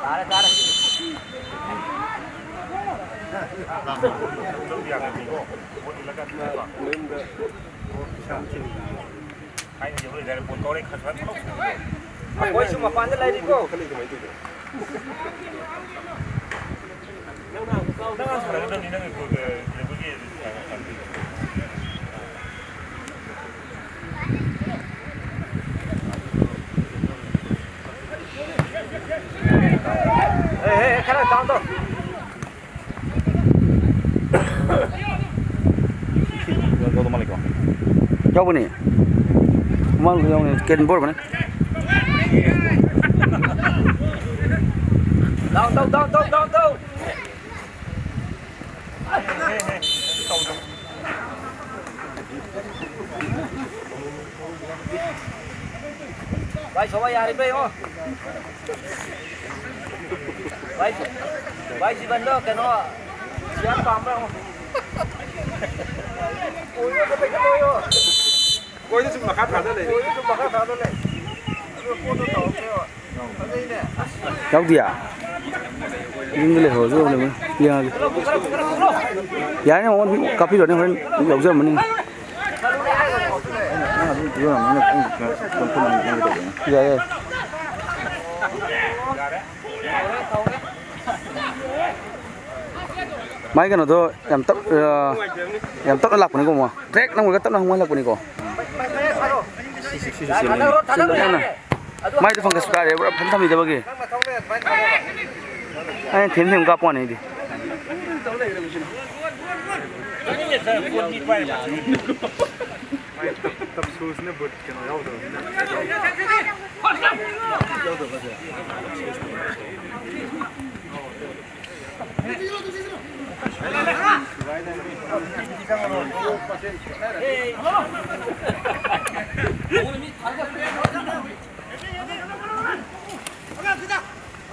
ꯇꯥꯔꯦ, ꯇꯥꯔꯦ꯫ ꯑꯩꯈꯣꯏꯁꯨ ꯃꯄꯥꯟꯗ ꯂꯩꯔꯤꯀꯣ꯫ ꯅꯪ ꯁꯥꯟꯅꯒꯗꯕꯅꯤ, ꯅꯪ ꯂꯩꯕꯒꯤ ꯌꯥꯎꯕꯅꯤ꯫ ꯃꯃꯥꯡꯗ ꯌꯥꯎꯕꯅꯤ꯫ ꯀꯦꯟꯕ ꯑꯣꯏꯔꯝꯒꯅꯤ꯫ ꯗꯥꯎꯟ ꯇꯧ, ꯗꯥꯎꯟ ꯇꯧ, ꯗꯥꯎꯟ ꯇꯧ꯫ ꯚꯥꯏ, ꯁꯣꯃꯥ ꯌꯥꯔꯤꯕ꯭ꯔꯥ ꯌꯦꯡꯉꯣ꯫ ꯚꯥꯏ, ꯚꯥꯏ ꯖꯤꯕꯟꯗꯣ ꯀꯩꯅꯣ, ꯁꯤꯌꯥ ꯄꯥꯝꯕ꯭ꯔꯥ ꯌꯦꯡꯉꯣ꯫ ꯑꯣꯏꯔꯣꯏꯗ ꯂꯩꯈꯠꯂꯣꯌꯣ꯫ ꯀꯣꯏꯗ ꯁꯨꯝ ꯃꯈꯥ ꯊꯥꯗ ꯂꯩꯔꯦ꯫ ꯀꯣꯏꯗ ꯁꯨꯝ ꯃꯈꯥ ꯊꯥꯗ ꯂꯩ꯫ ꯑꯗꯨ ꯄꯣꯠꯇꯣ ꯇꯧꯔꯛꯇꯦꯕ꯫ ꯐꯖꯩꯅꯦ꯫ ꯌꯥꯎꯗꯤꯌꯥ? ꯌꯨꯝꯗ ꯂꯩꯍꯧꯔꯁꯨ ꯌꯥꯎꯅꯤ, ꯌꯦꯡꯉꯒꯦ꯫ ꯌꯥꯔꯅꯤ, ꯃꯉꯣꯟꯗ ꯀꯥꯞꯄꯤꯔꯣꯅꯦ, ꯍꯣꯔꯦꯟ ꯌꯥꯎꯖꯔꯝꯃꯅꯤ꯫ ꯌꯥꯏ, ꯌꯥꯏ꯫ ꯃꯥꯏ ꯀꯩꯅꯣꯗꯣ ꯌꯥꯝ ꯇꯞ-, ꯑ, ꯌꯥꯝ ꯇꯞꯅ ꯂꯥꯛꯄꯅꯤꯀꯣ, ꯃꯥ꯫ ꯇ꯭ꯔꯦꯛ ꯅꯝꯃꯒ ꯇꯞꯅ ꯍꯨꯝꯍꯜꯂꯛꯄꯅꯤꯀꯣ꯫ ꯃꯥꯏꯗꯣ ꯐꯪꯒꯁ ꯀꯥꯔꯦ, ꯄꯨꯔꯥ ꯐꯖꯅ ꯊꯝꯕꯤꯗꯕꯒꯤ꯫ ꯑꯩꯅ ꯊꯦꯝ ꯊꯦꯝ ꯀꯥꯞꯄ ꯋꯥꯅꯤ ꯑꯩꯗꯤ꯫ ꯇꯞ ꯁꯨꯁꯅ ꯕꯨꯠ ꯀꯩꯅꯣ ꯌꯥꯎꯗꯕꯅꯤꯅ꯫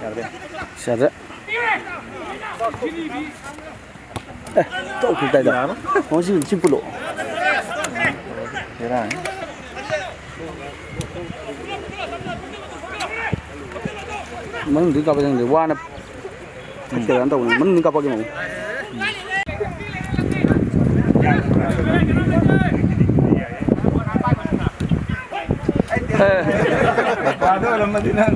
ꯌꯥꯗ꯭ꯔꯦ꯫ ꯑꯦ, ꯇꯧꯈꯤꯕꯗꯥꯏꯗ꯫ ꯌꯥꯔꯣꯏ꯫ ꯑꯣ, ꯁꯤ, ꯁꯤ ꯄꯨꯂꯣ꯫ ꯕꯦꯔꯥꯅꯤ꯫ ꯃꯅꯨꯡꯗꯒꯤ ꯀꯥꯞꯄ ꯆꯪꯗꯦ꯫ ꯋꯥꯅ ꯊꯛꯀꯦꯔꯥꯅ ꯇꯧꯕꯅꯤ꯫ ꯃꯅꯨꯡꯗꯒꯤ ꯀꯥꯞꯄꯛꯀꯦ ꯃꯉꯣꯟ꯫ ꯃꯄꯥꯗ ꯑꯣꯏꯔꯝꯃꯗꯤ ꯅꯪ꯫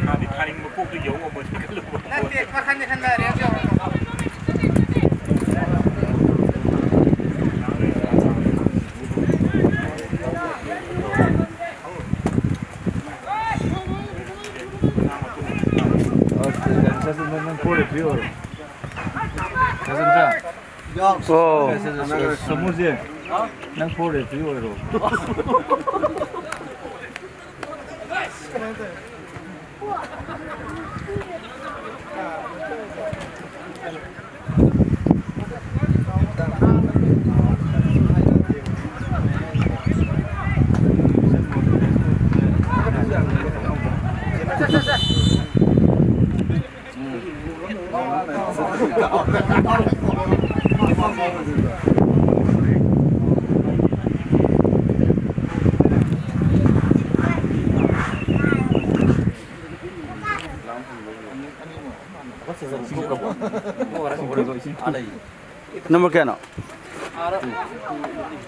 ꯃꯥꯗꯤ ꯊꯥꯅꯤꯡꯕ ꯀꯣꯛꯇꯨ ꯌꯧ ꯉꯝꯃꯣꯏ ꯈꯜꯂꯨꯕ꯫ ꯅꯠꯇꯦ, ꯃꯈꯟꯗꯤ ꯈꯟꯅꯔꯦ, ꯑꯗꯨ ꯌꯧꯔꯣ꯫ ꯅꯪ ꯐꯣꯔ ꯔꯦꯐ꯭ꯔꯤ ꯑꯣꯏꯔꯣ꯫ ꯀꯥꯖꯤꯟꯗ꯫ ꯑꯣ꯫ ꯁꯃꯨꯁꯦ, ꯅꯪ ꯐꯣꯔ ꯔꯦꯐ꯭ꯔꯤ ꯑꯣꯏꯔꯣ꯫ ꯅꯝꯕꯔ ꯀꯌꯥꯅꯣ?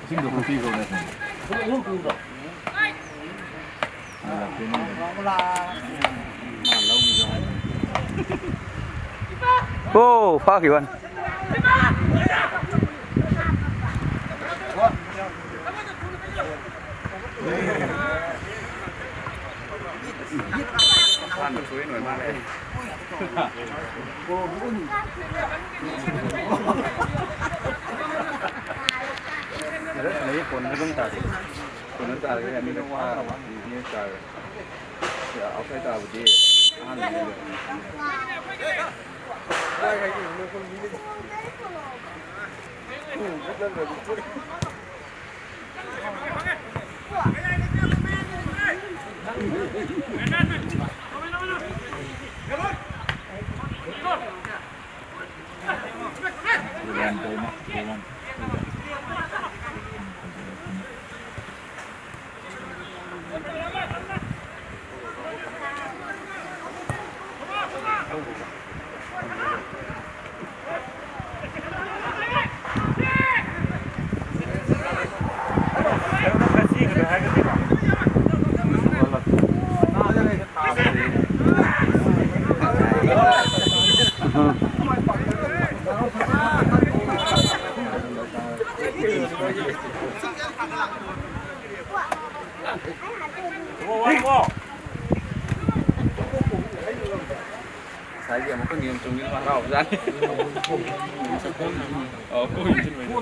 ꯏꯁꯤꯡꯗꯣ ꯈꯨꯄꯤ ꯀꯧꯋꯦ꯫ ꯑꯣ, ꯐꯥꯈꯤꯕꯅꯤ꯫ ꯁꯤꯗ ꯁꯥꯟꯅꯩ ꯀꯣꯟꯅ ꯑꯗꯨꯝ ꯇꯥꯔꯦ꯫ ꯀꯣꯟꯅ ꯇꯥꯔꯒ ꯑꯅꯤꯔꯛ ꯐꯥꯔꯕ ꯅꯦꯛꯁ ꯇꯥꯔꯦ꯫ ꯁꯤꯗ ꯑꯥꯎꯠꯁꯥꯏꯠ ꯇꯥꯕꯗꯤ ꯑꯍꯥꯟꯕꯅꯦꯕ꯫ ꯉꯁꯥꯏꯒꯤ ꯑꯃꯨꯛꯀ ꯅꯤꯌꯣꯝ ꯆꯨꯝꯒꯤ ꯍꯔꯥꯎꯕꯖꯥꯠꯅꯤ꯫ ꯑꯣ, ꯀꯣꯏ ꯏꯟꯁꯤꯟꯕꯩꯗꯣ꯫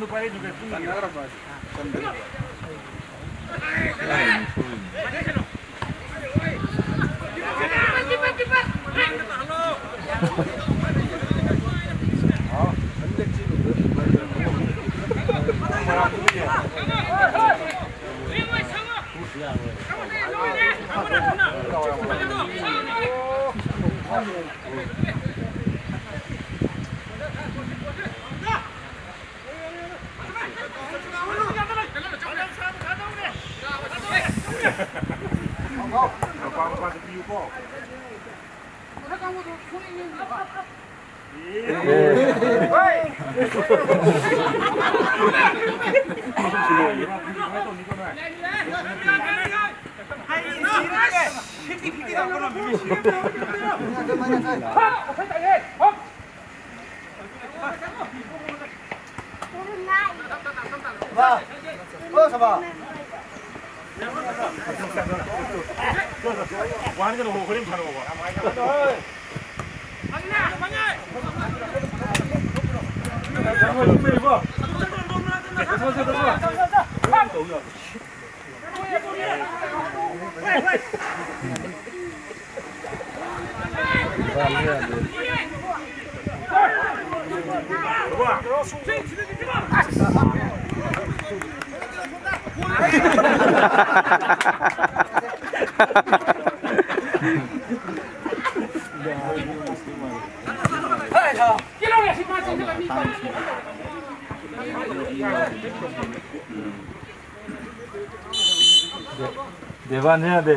ꯗꯦꯕꯥꯟꯗ ꯌꯥꯗꯦ꯫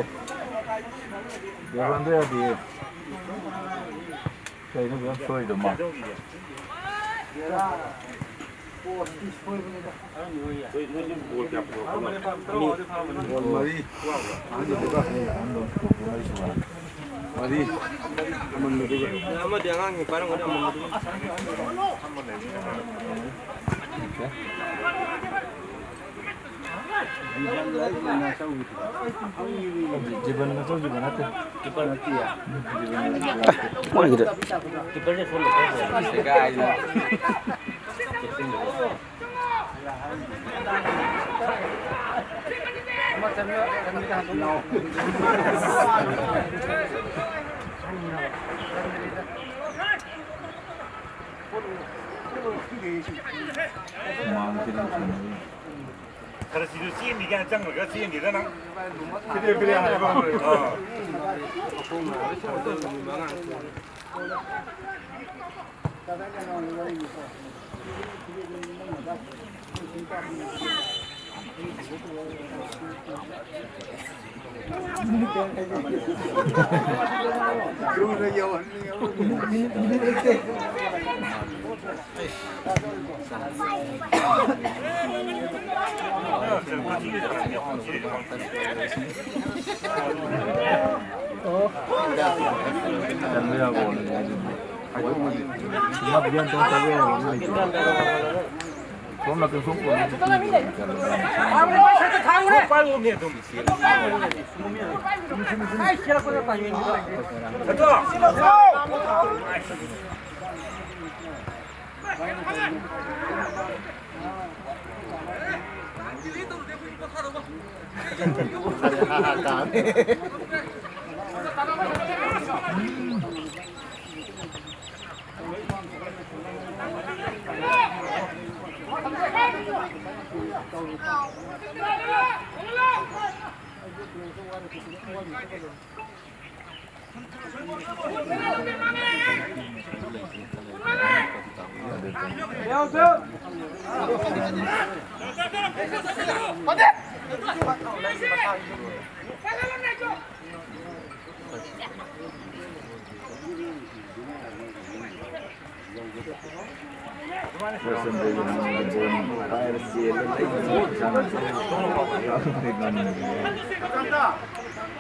ꯗꯦꯕꯥꯟꯗ ꯌꯥꯗꯦ꯫ ꯀꯩꯅꯣ ꯑꯗꯨꯛ ꯌꯥꯝ ꯁꯣꯏꯔꯤꯗꯣ ꯃꯥ? ꯃꯔꯤ꯫ ꯑꯃꯗꯤ ꯑꯉꯥꯡꯁꯤꯡ ꯄꯥꯏꯔꯝꯒꯅꯤ ꯑꯃꯟꯕꯗꯨꯒ꯫ ꯖꯤꯕꯟ ꯃꯆꯧ ꯖꯤꯕꯟ ꯅꯠꯇꯦ꯫ ꯃꯣꯏꯒꯤꯗ꯫ ꯈꯔ ꯁꯤꯁꯨ ꯆꯦꯟꯈꯤꯒꯦ ꯍꯥꯏꯅ ꯆꯪꯈ꯭ꯔꯒ ꯆꯦꯟꯈꯤꯗ ꯅꯪ꯫ ꯐꯤꯔꯦ ꯐꯤꯔꯦ ꯍꯥꯏꯕ꯫ ꯑꯥ꯫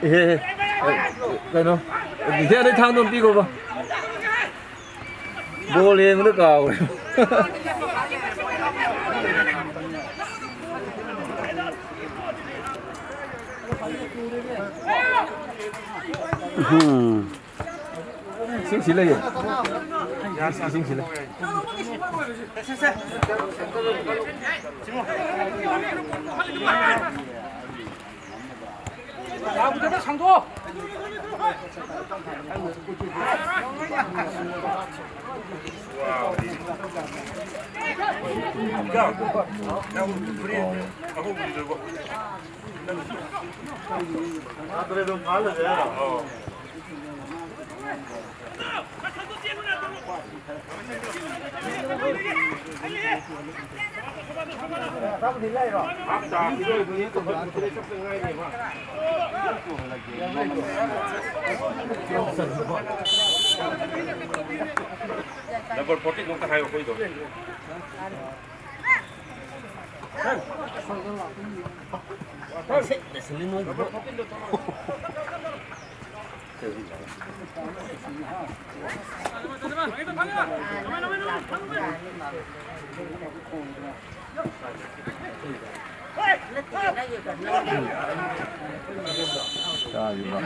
ꯏꯍꯦ, ꯀꯩꯅꯣ, ꯕꯤꯗ꯭ꯌꯥꯗꯩ ꯊꯥꯡꯗꯣ ꯑꯝ ꯄꯤꯈꯣꯕ꯫ ꯕꯣꯜ ꯌꯦꯡꯕꯗ ꯀꯥꯎꯔꯦ꯫ ꯎꯝ꯫ ꯏꯁꯤꯡ ꯁꯤ ꯂꯩꯌꯦ꯫ ꯏꯁꯤꯡ ꯁꯤ ꯂꯩ꯫ ꯅꯝꯕꯔ ꯐꯣꯔꯇꯤꯟꯗꯣ ꯑꯝꯇ ꯍꯥꯏꯌꯣ ꯑꯩꯈꯣꯏꯗꯣ꯫ ꯇꯥꯈꯤꯕ꯫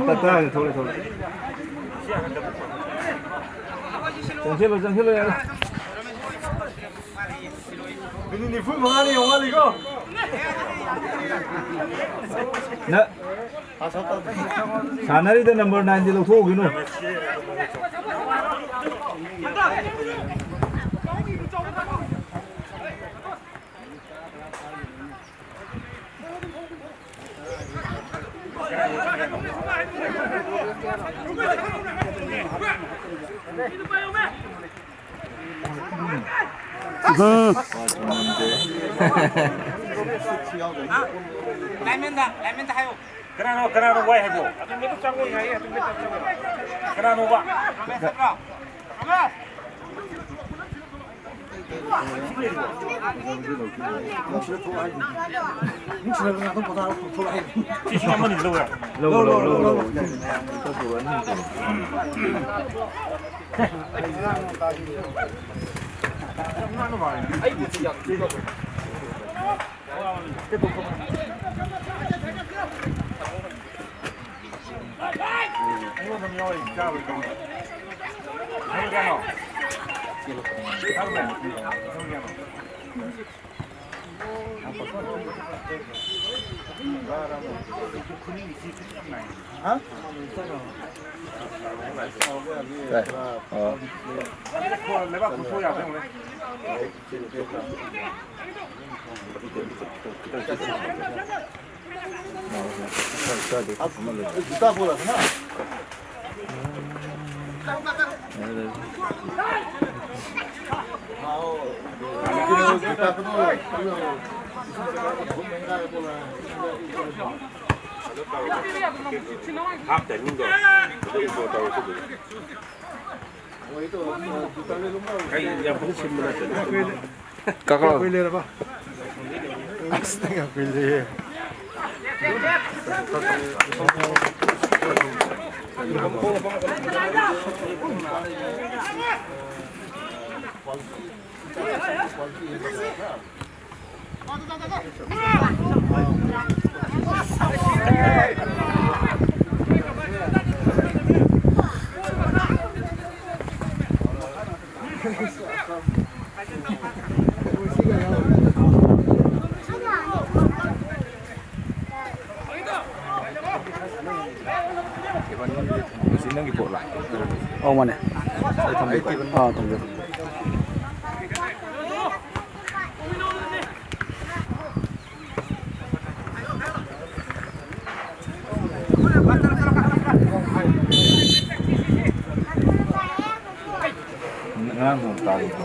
ꯇꯥꯏ, ꯇꯥꯏ, ꯊꯣꯛꯂꯛꯑꯦ, ꯊꯣꯛꯂꯛꯑꯦ꯫ ꯆꯪꯁꯤꯜꯂꯣ, ꯆꯪꯁꯤꯜꯂꯣ, ꯌꯥꯔꯦ꯫ ꯃꯤꯅꯤꯠ ꯅꯤꯐꯨ ꯃꯉꯥꯅꯤ ꯌꯧ ꯋꯥꯠꯂꯤꯀꯣ꯫ ꯅ-, ꯁꯥꯟꯅꯔꯤꯗ ꯅꯝꯕꯔ ꯅꯥꯏꯟꯗꯤ ꯂꯧꯊꯣꯛꯎꯈꯤꯅꯨ꯫ ꯎꯝ꯫ ꯂꯥꯏꯟꯃꯦꯟꯗ, ꯂꯥꯏꯟꯃꯦꯟꯗ ꯍꯥꯏꯌꯣ꯫ ꯀꯅꯥꯅꯣ, ꯀꯅꯥꯅꯣ ꯋꯥꯏ ꯍꯥꯏꯕꯣ? ꯀꯅꯥꯅꯣꯕ? ꯂꯤꯁꯤꯡ ꯑꯃꯅꯤ ꯂꯧ ꯌꯥꯔꯦ꯫ ꯂꯧ, ꯂꯧ, ꯂꯧ, ꯂꯧ꯫ ꯍꯥꯞ ꯇꯥꯏꯃꯤꯡꯗꯣ ꯑꯗꯨ ꯏꯒꯅꯣꯔ ꯇꯧꯔꯁꯨ ꯑꯗꯨꯝ꯫ ꯑꯩ ꯌꯥꯝ ꯀꯟꯅ ꯁꯤꯟꯕ ꯅꯠꯇꯦ꯫ ꯀꯥꯈꯠꯂꯣ꯫ ꯑꯁ, ꯅꯪ ꯌꯥꯝ ꯀꯨꯏ ꯂꯩꯌꯦ꯫ ꯁꯤ ꯅꯪꯒꯤ ꯄꯣꯠꯂꯣ? ꯑꯧ, ꯃꯥꯅꯦ꯫ ꯑꯩ ꯊꯝꯕꯤꯌꯨꯀꯣ꯫ ꯑꯥ, ꯊꯝꯕꯤꯌꯨ꯫ ꯉꯔꯥꯡ ꯅꯣꯡ ꯇꯥꯔꯤꯕꯣ?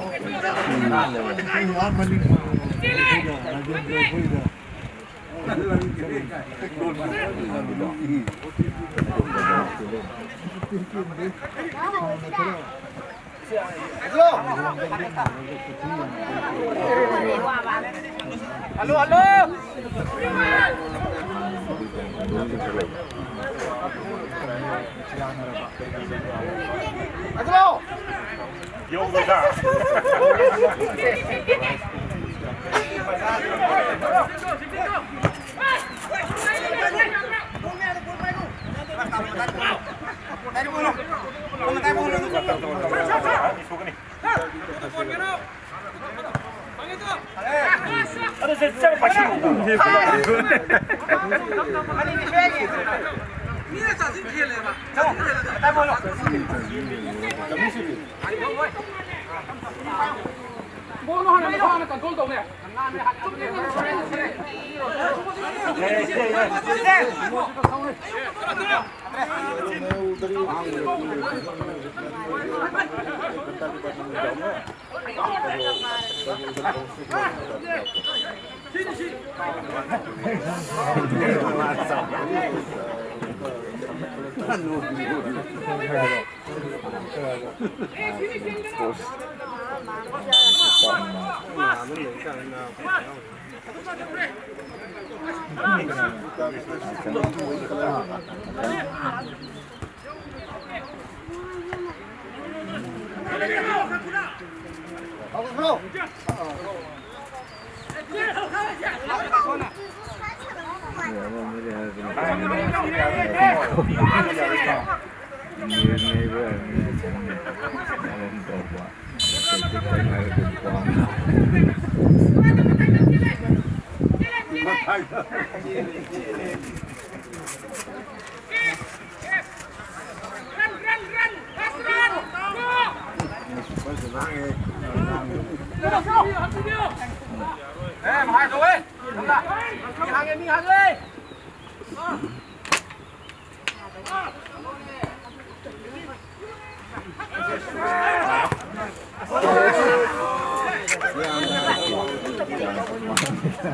Hello, hello. ꯌꯧꯔꯣꯏꯗ꯫ ꯕꯣꯜꯗꯣ ꯍꯥꯟꯅ ꯃꯁꯥꯅ ꯀꯟꯇ꯭ꯔꯣꯜ ꯇꯧꯅꯦ꯫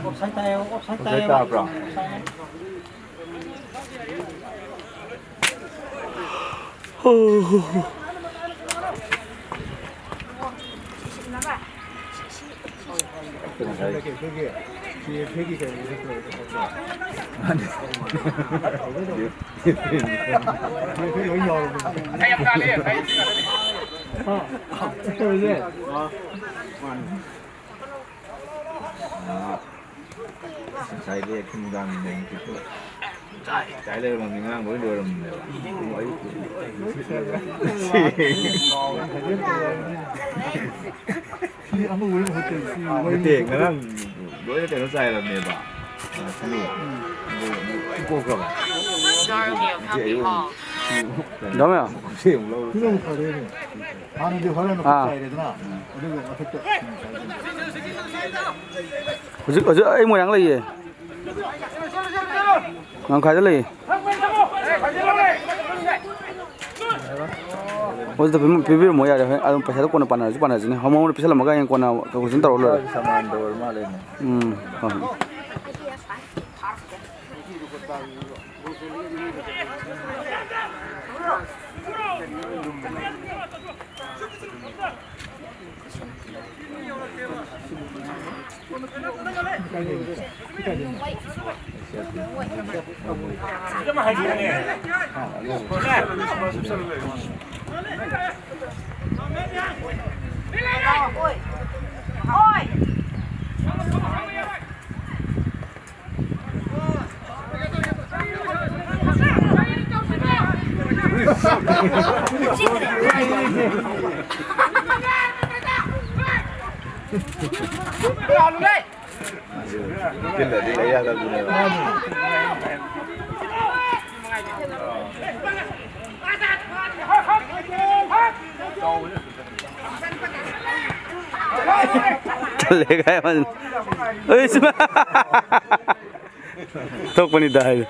ꯑꯣꯐꯁꯥꯏꯠ ꯇꯥꯏꯌꯦ, ꯑꯣꯐꯁꯥꯏꯠ ꯇꯥꯏꯌꯦ꯫ ꯑꯣꯐꯁꯥꯏꯠ ꯇꯥꯕ꯭ꯔꯣ? ꯉꯁꯥꯏꯗꯤ ꯅꯨꯡꯗꯥꯡ ꯅꯣꯡ ꯆꯨꯞꯄ ꯆꯥꯏ ꯂꯩꯔꯝꯃꯕꯅꯤ, ꯉꯔꯥꯡ ꯂꯣꯏ ꯂꯣꯏꯔꯝꯃꯦꯕ꯫ ꯑꯌꯨꯛꯇꯨꯗꯤ ꯅꯠꯇꯦ, ꯉꯔꯥꯡ ꯂꯣꯏꯅ ꯀꯩꯅꯣ ꯆꯥꯏꯔꯕꯅꯦꯕ꯫ ꯑꯗꯨ ꯄꯣꯛꯈ꯭ꯔꯕ꯫ ꯉꯁꯤ ꯑꯌꯨꯛ ꯗꯥꯃꯦ꯫ ꯉꯁꯤ ꯑꯃꯨꯛ ꯂꯧꯔ ꯆꯥꯏ꯫ ꯍꯥꯟꯅꯗꯤ ꯍꯣꯔꯦꯟ ꯑꯥ꯫ ꯆꯥꯏꯔꯦꯗꯅ, ꯑꯗꯨꯒ ꯃꯊꯛꯇ ꯍꯧꯖꯤꯛ, ꯍꯧꯖꯤꯛ ꯑꯩ ꯃꯣꯏꯔꯥꯡ ꯂꯩꯌꯦ꯫ ꯉꯝꯈꯥꯏꯗ ꯂꯩꯌꯦ꯫ ꯍꯧꯖꯤꯛꯇ ꯄꯤꯕꯤꯔꯝꯃꯣ ꯌꯥꯔꯦ, ꯍꯣꯔꯦꯟ ꯑꯗꯨꯝ ꯄꯩꯁꯥꯗꯣ ꯀꯣꯟꯅ ꯄꯥꯟꯅꯔꯁꯨ ꯄꯥꯟꯅꯔꯁꯤꯅꯦ, ꯃꯉꯣꯟꯗ ꯄꯤꯁꯜꯂꯝꯃꯒ ꯍꯌꯦꯡ ꯀꯣꯟꯅ ꯀꯟꯁꯤꯟ ꯇꯧꯔ ꯂꯣꯏꯔꯦ꯫ ꯁꯃꯥꯟꯗ ꯑꯣꯏꯔ ꯃꯥꯜꯂꯦꯅꯦ꯫ ꯎꯝ, ꯍꯣꯏ, ꯍꯣꯏ꯫ ꯊꯣꯛꯄꯅꯤꯗ ꯍꯥꯏꯗꯣ꯫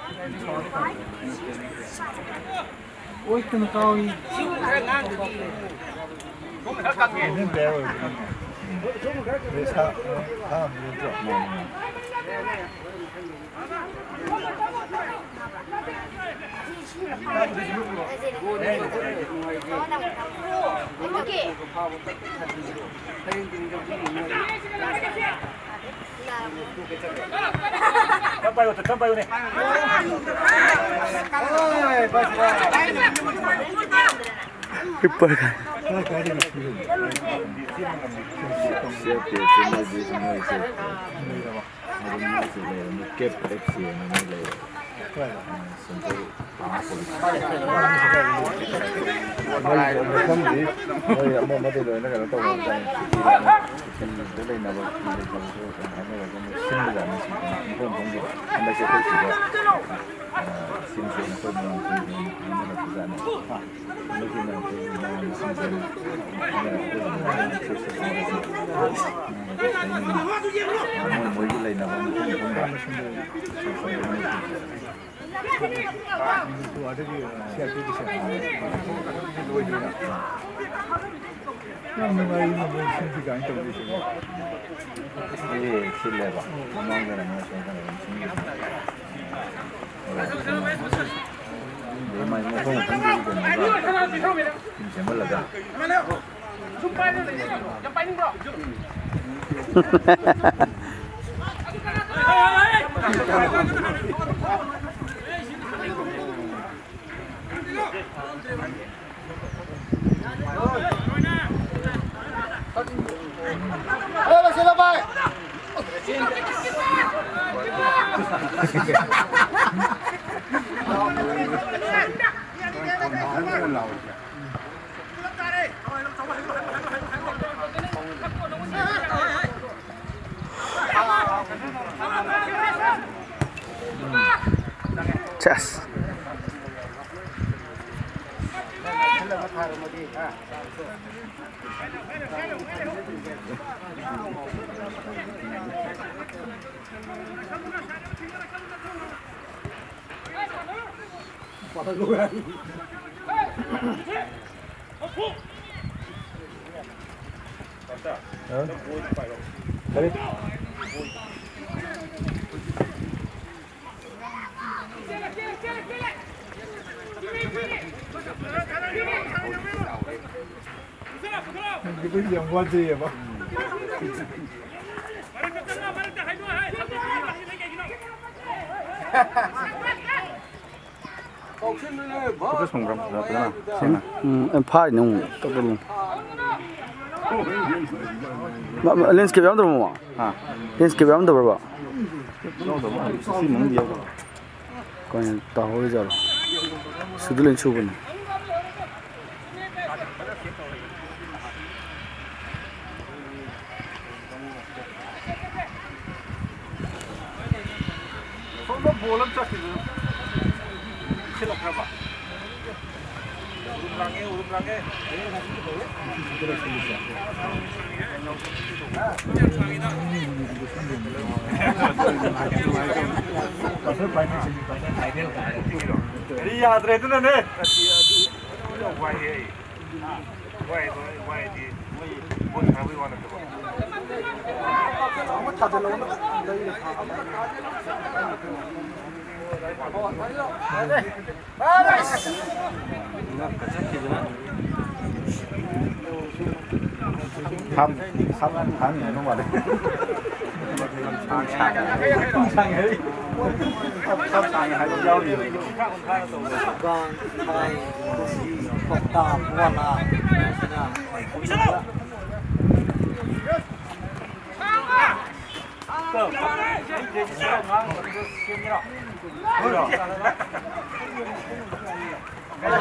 ꯍꯤꯞꯄꯒ꯫ ꯃꯣꯏ ꯑꯃ ꯑꯃꯗꯤ ꯂꯣꯏꯅ ꯀꯩꯅꯣ ꯇꯧꯅꯕꯖꯥꯠꯅꯤ꯫ ꯁꯨꯇꯤꯗ ꯂꯩꯅꯕ, ꯁꯨꯇꯤ ꯂꯩꯇꯕꯁꯨ ꯀꯩꯅꯣ ꯍꯥꯏꯅꯔꯒ ꯃꯣꯏ ꯁꯤꯟꯕꯖꯥꯠꯅꯤ꯫ ꯁꯤ ꯃꯐꯝ ꯃꯐꯝꯒꯤ ꯍꯟꯗꯛꯁꯦ ꯑꯩꯈꯣꯏ ꯁꯤꯗ, ꯑ, ꯁꯤꯟꯁꯦꯅ ꯑꯩꯈꯣꯏ ꯃꯌꯥꯝ ꯄꯨꯟꯅ ꯍꯥꯏꯅꯔꯛꯄꯖꯥꯠꯅꯤ꯫ ꯍꯟꯗꯛꯀꯤ ꯃꯌꯥꯝ ꯄꯨꯟꯅ ꯃꯌꯥꯝ ꯁꯤꯟꯁꯦꯅ ꯍꯥꯏꯅꯔꯛꯄꯗꯒꯤ ꯃꯌꯥꯝ ꯁꯤꯟꯁꯦ ꯁꯤꯟꯁꯦ ꯃꯣꯏ ꯃꯣꯏꯒꯤ ꯂꯩꯅꯕ ꯃꯐꯝ ꯃꯐꯝꯗ ꯑꯗꯒꯤ ꯁꯤ ꯑꯥꯔ ꯄꯤꯒꯤꯁꯦ ꯂꯣꯏꯗꯣꯏꯔꯥ? ꯌꯥꯝ ꯅꯨꯡꯉꯥꯏꯔꯤꯅꯦ ꯃꯣꯏ ꯁꯤꯡꯁꯤ ꯀꯃꯥꯏꯅ ꯇꯧꯗꯣꯏꯁꯤꯕꯣ? ꯑꯩ ꯁꯤꯜꯂꯦꯕ꯫ ꯃꯃꯥꯡꯗꯅ ꯃꯣꯏ ꯁꯣꯝꯗꯅ ꯑꯗꯨꯝ ꯁꯤꯟꯕꯤꯕ꯫ ꯑꯗꯩ ꯃꯥꯏ ꯃꯐꯝ ꯃꯐꯝꯗꯨꯒꯤ ꯀꯩꯅꯣꯒ ꯁꯨꯝ ꯁꯦꯝꯍꯜꯂꯒ꯫ ꯆꯦꯁ꯫ ꯑꯗꯨꯗꯤ ꯌꯥꯝ ꯋꯥꯖꯩꯌꯦꯕ꯫ ꯐꯣꯀꯁ ꯐꯪꯕ꯭ꯔꯥ? ꯐꯖꯅ, ꯐꯖꯅ ꯁꯦꯡꯅ꯫ ꯎꯝ, ꯑꯦ, ꯐꯥꯔꯤꯅꯦ ꯑꯃꯨꯛ꯫ ꯇꯞ ꯇꯞꯅ꯫ ꯃ-, ꯃ-, ꯂꯦꯟꯁꯀꯦꯞ ꯌꯥꯎꯗ꯭ꯔꯕꯣ, ꯃꯃꯥ? ꯍꯥ? ꯂꯦꯟꯁꯀꯦꯞ ꯌꯥꯎꯔꯝꯗꯕ꯭ꯔꯕ? ꯌꯥꯎꯗꯕ ꯃꯥꯜꯂꯦ꯫ ꯁꯤ ꯃꯅꯨꯡꯗꯤ ꯌꯥꯎꯗꯕ꯫ ꯀꯃꯥꯏꯅ ꯇꯧꯍꯧꯔꯤꯖꯥꯠꯅꯣ? ꯁꯨꯗꯤ ꯂꯣꯏ ꯁꯨꯕꯅꯤ꯫ ꯁꯣꯝꯗ ꯕꯣꯜ ꯑꯃ ꯆꯠꯈꯤꯕꯗꯣ ꯁꯤꯜꯂꯛꯈ꯭ꯔꯕ? ꯎꯔꯨꯝ ꯂꯥꯡꯉꯦ, ꯎꯔꯨꯝ ꯂꯥꯡꯉꯦ꯫ ꯒꯥꯔꯤ ꯌꯥꯗ꯭ꯔꯦ ꯑꯗꯨꯅꯅꯦ꯫ ꯋꯥꯏꯍꯦ ꯑꯩ꯫ ꯋꯥꯏ, ꯋꯥꯏ, ꯋꯥꯏꯗꯤ ꯃꯣꯏ ꯕꯣꯜ ꯁꯥꯟꯅꯕꯩ ꯋꯥ ꯅꯠꯇꯕ꯫ ꯍꯥꯞ, ꯍꯥꯞ ꯍꯥꯞꯅꯤ ꯍꯥꯏꯕ ꯃꯥꯜꯂꯦ꯫ ꯁꯥꯡꯉꯦ ꯍꯥꯏ꯫ ꯁꯥꯡꯉꯦ ꯍꯥꯏꯕ ꯌꯥꯎꯔꯤ꯫ ꯒꯥꯡ, ꯊꯥꯏ, ꯀꯣꯕꯤ, ꯀꯧꯇꯥ, ꯕꯣꯔꯥ,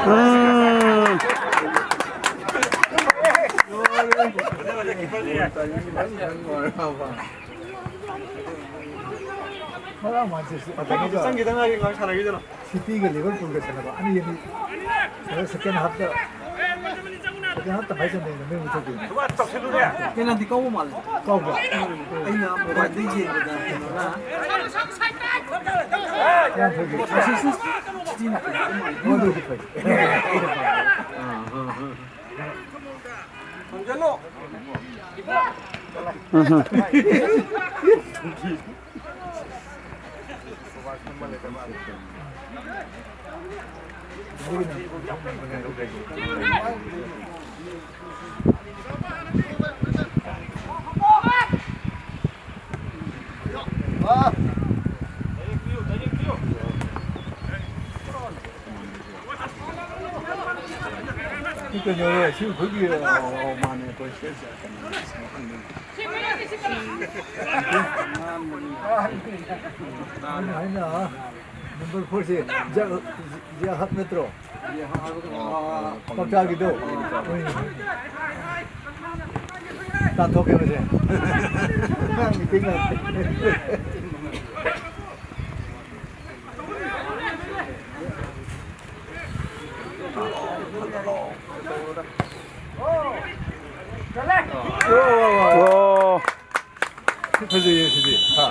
ꯎꯝ꯫ ꯉꯔꯥꯡ ꯃꯥꯟꯆꯦꯁꯇꯔ ꯆꯪꯈꯤꯗ ꯉꯥꯏꯔꯤ, ꯉꯥꯏꯍꯥꯛ ꯁꯥꯟꯅꯈꯤꯗꯅ꯫ ꯁꯤꯇꯤꯒ ꯂꯤꯚꯔꯄꯨꯜꯒ ꯁꯥꯟꯅꯕ ꯑꯅꯤ ꯑꯅꯤ꯫ ꯑꯗ ꯁꯦꯀꯦꯟ ꯍꯥꯐꯇ, ꯁꯦꯀꯦꯟ ꯍꯥꯐꯇ ꯃꯥꯏ ꯆꯟꯗꯩꯅ ꯃꯩ ꯃꯨꯊꯠꯈꯤꯕꯅꯦ꯫ ꯄꯦꯅꯥꯜꯇꯤ ꯀꯥꯎꯕ ꯃꯥꯜꯂꯦ꯫ ꯀꯥꯎꯕ꯭ꯔꯥ? ꯑꯩꯅ ꯃꯣꯕꯥꯏꯜꯗ ꯌꯦꯡꯕꯗ ꯀꯩꯅꯣꯅ ꯌꯥꯝ ꯐꯩ꯫ ꯑꯁꯤꯁꯨ ꯁꯤꯇꯤꯅ ꯀꯩꯅꯣ ꯃꯥꯜꯂꯦ꯫ ꯃꯗꯨꯗꯤ ꯐꯩ꯫ ꯎꯝ꯫ ꯁꯤ ꯀꯩꯅꯣꯔꯣ? ꯁꯤ ꯑꯩꯈꯣꯏꯒꯤ, ꯑꯣ, ꯑꯣ, ꯃꯥꯅꯦ, ꯑꯩꯈꯣꯏ ꯁꯤ, ꯁꯤ ꯀꯩꯅꯣ꯫ ꯍꯥꯏꯅ ꯅꯝꯕꯔ ꯐꯣꯔꯁꯦ ꯖ-, ꯖꯤꯌꯥ ꯍꯛ ꯅꯠꯇ꯭ꯔꯣ? ꯀꯛꯆꯥꯒꯤꯗꯣ? ꯇꯥꯟꯊꯣꯛꯀꯦ ꯃꯁꯦ꯫ ꯃꯤꯇꯤꯡ ꯂꯥꯛꯇꯦ꯫ ꯑꯣ꯫ ꯁꯤ ꯐꯖꯩꯌꯦ ꯁꯤꯗꯤ꯫ ꯍꯥ?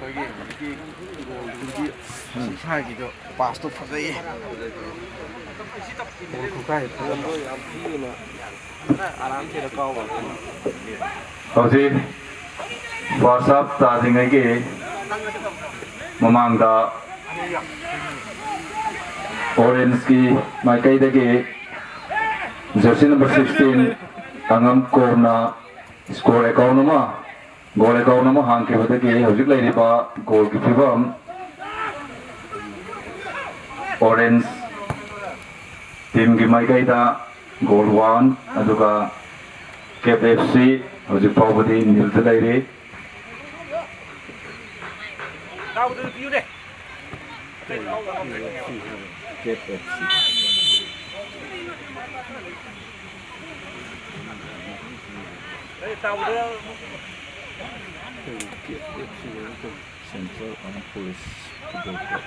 ꯑꯩꯈꯣꯏꯒꯤ ꯍꯧꯖꯤꯛꯀꯤ ꯒꯣꯜꯗꯨꯒꯤ ꯁꯤ ꯁꯥꯏꯒꯤꯗꯣ ꯄꯥꯁꯇꯣ ꯐꯖꯩꯌꯦ꯫ ꯒꯣꯜ ꯈꯨꯀꯥꯏ ꯐꯖꯕ꯫ ꯍꯧꯖꯤꯛ ꯐꯥꯔꯁ ꯍꯥꯞ ꯇꯥꯗ꯭ꯔꯤꯉꯩꯒꯤ ꯃꯃꯥꯡꯗ ꯑꯣꯔꯦꯟꯖꯀꯤ ꯃꯥꯏꯀꯩꯗꯒꯤ ꯖꯔꯁꯤ ꯅꯝꯕꯔ ꯁꯤꯛꯁꯇꯤꯟ ꯑꯉꯝ ꯀꯣꯝꯅ ꯁ꯭ꯀꯣꯔ ꯑꯦꯀꯥꯎꯟ ꯑꯃ, ꯒꯣꯜ ꯑꯦꯀꯥꯎꯟ ꯑꯃ ꯍꯥꯡꯈꯤꯕꯗꯒꯤ ꯍꯧꯖꯤꯛ ꯂꯩꯔꯤꯕ ꯒꯣꯜꯒꯤ ꯐꯤꯕꯝ ꯑꯣꯔꯦꯟꯖ ꯇꯤꯝꯒꯤ ꯃꯥꯏꯀꯩꯗ ꯒꯣꯜ ꯋꯥꯟ, ꯑꯗꯨꯒ ꯀꯦꯞ ꯑꯦꯐ ꯁꯤ ꯍꯧꯖꯤꯛ ꯐꯥꯎꯕꯗꯤ ꯅꯤꯜꯗ ꯂꯩꯔꯤ꯫ Central Armed Police Football Club.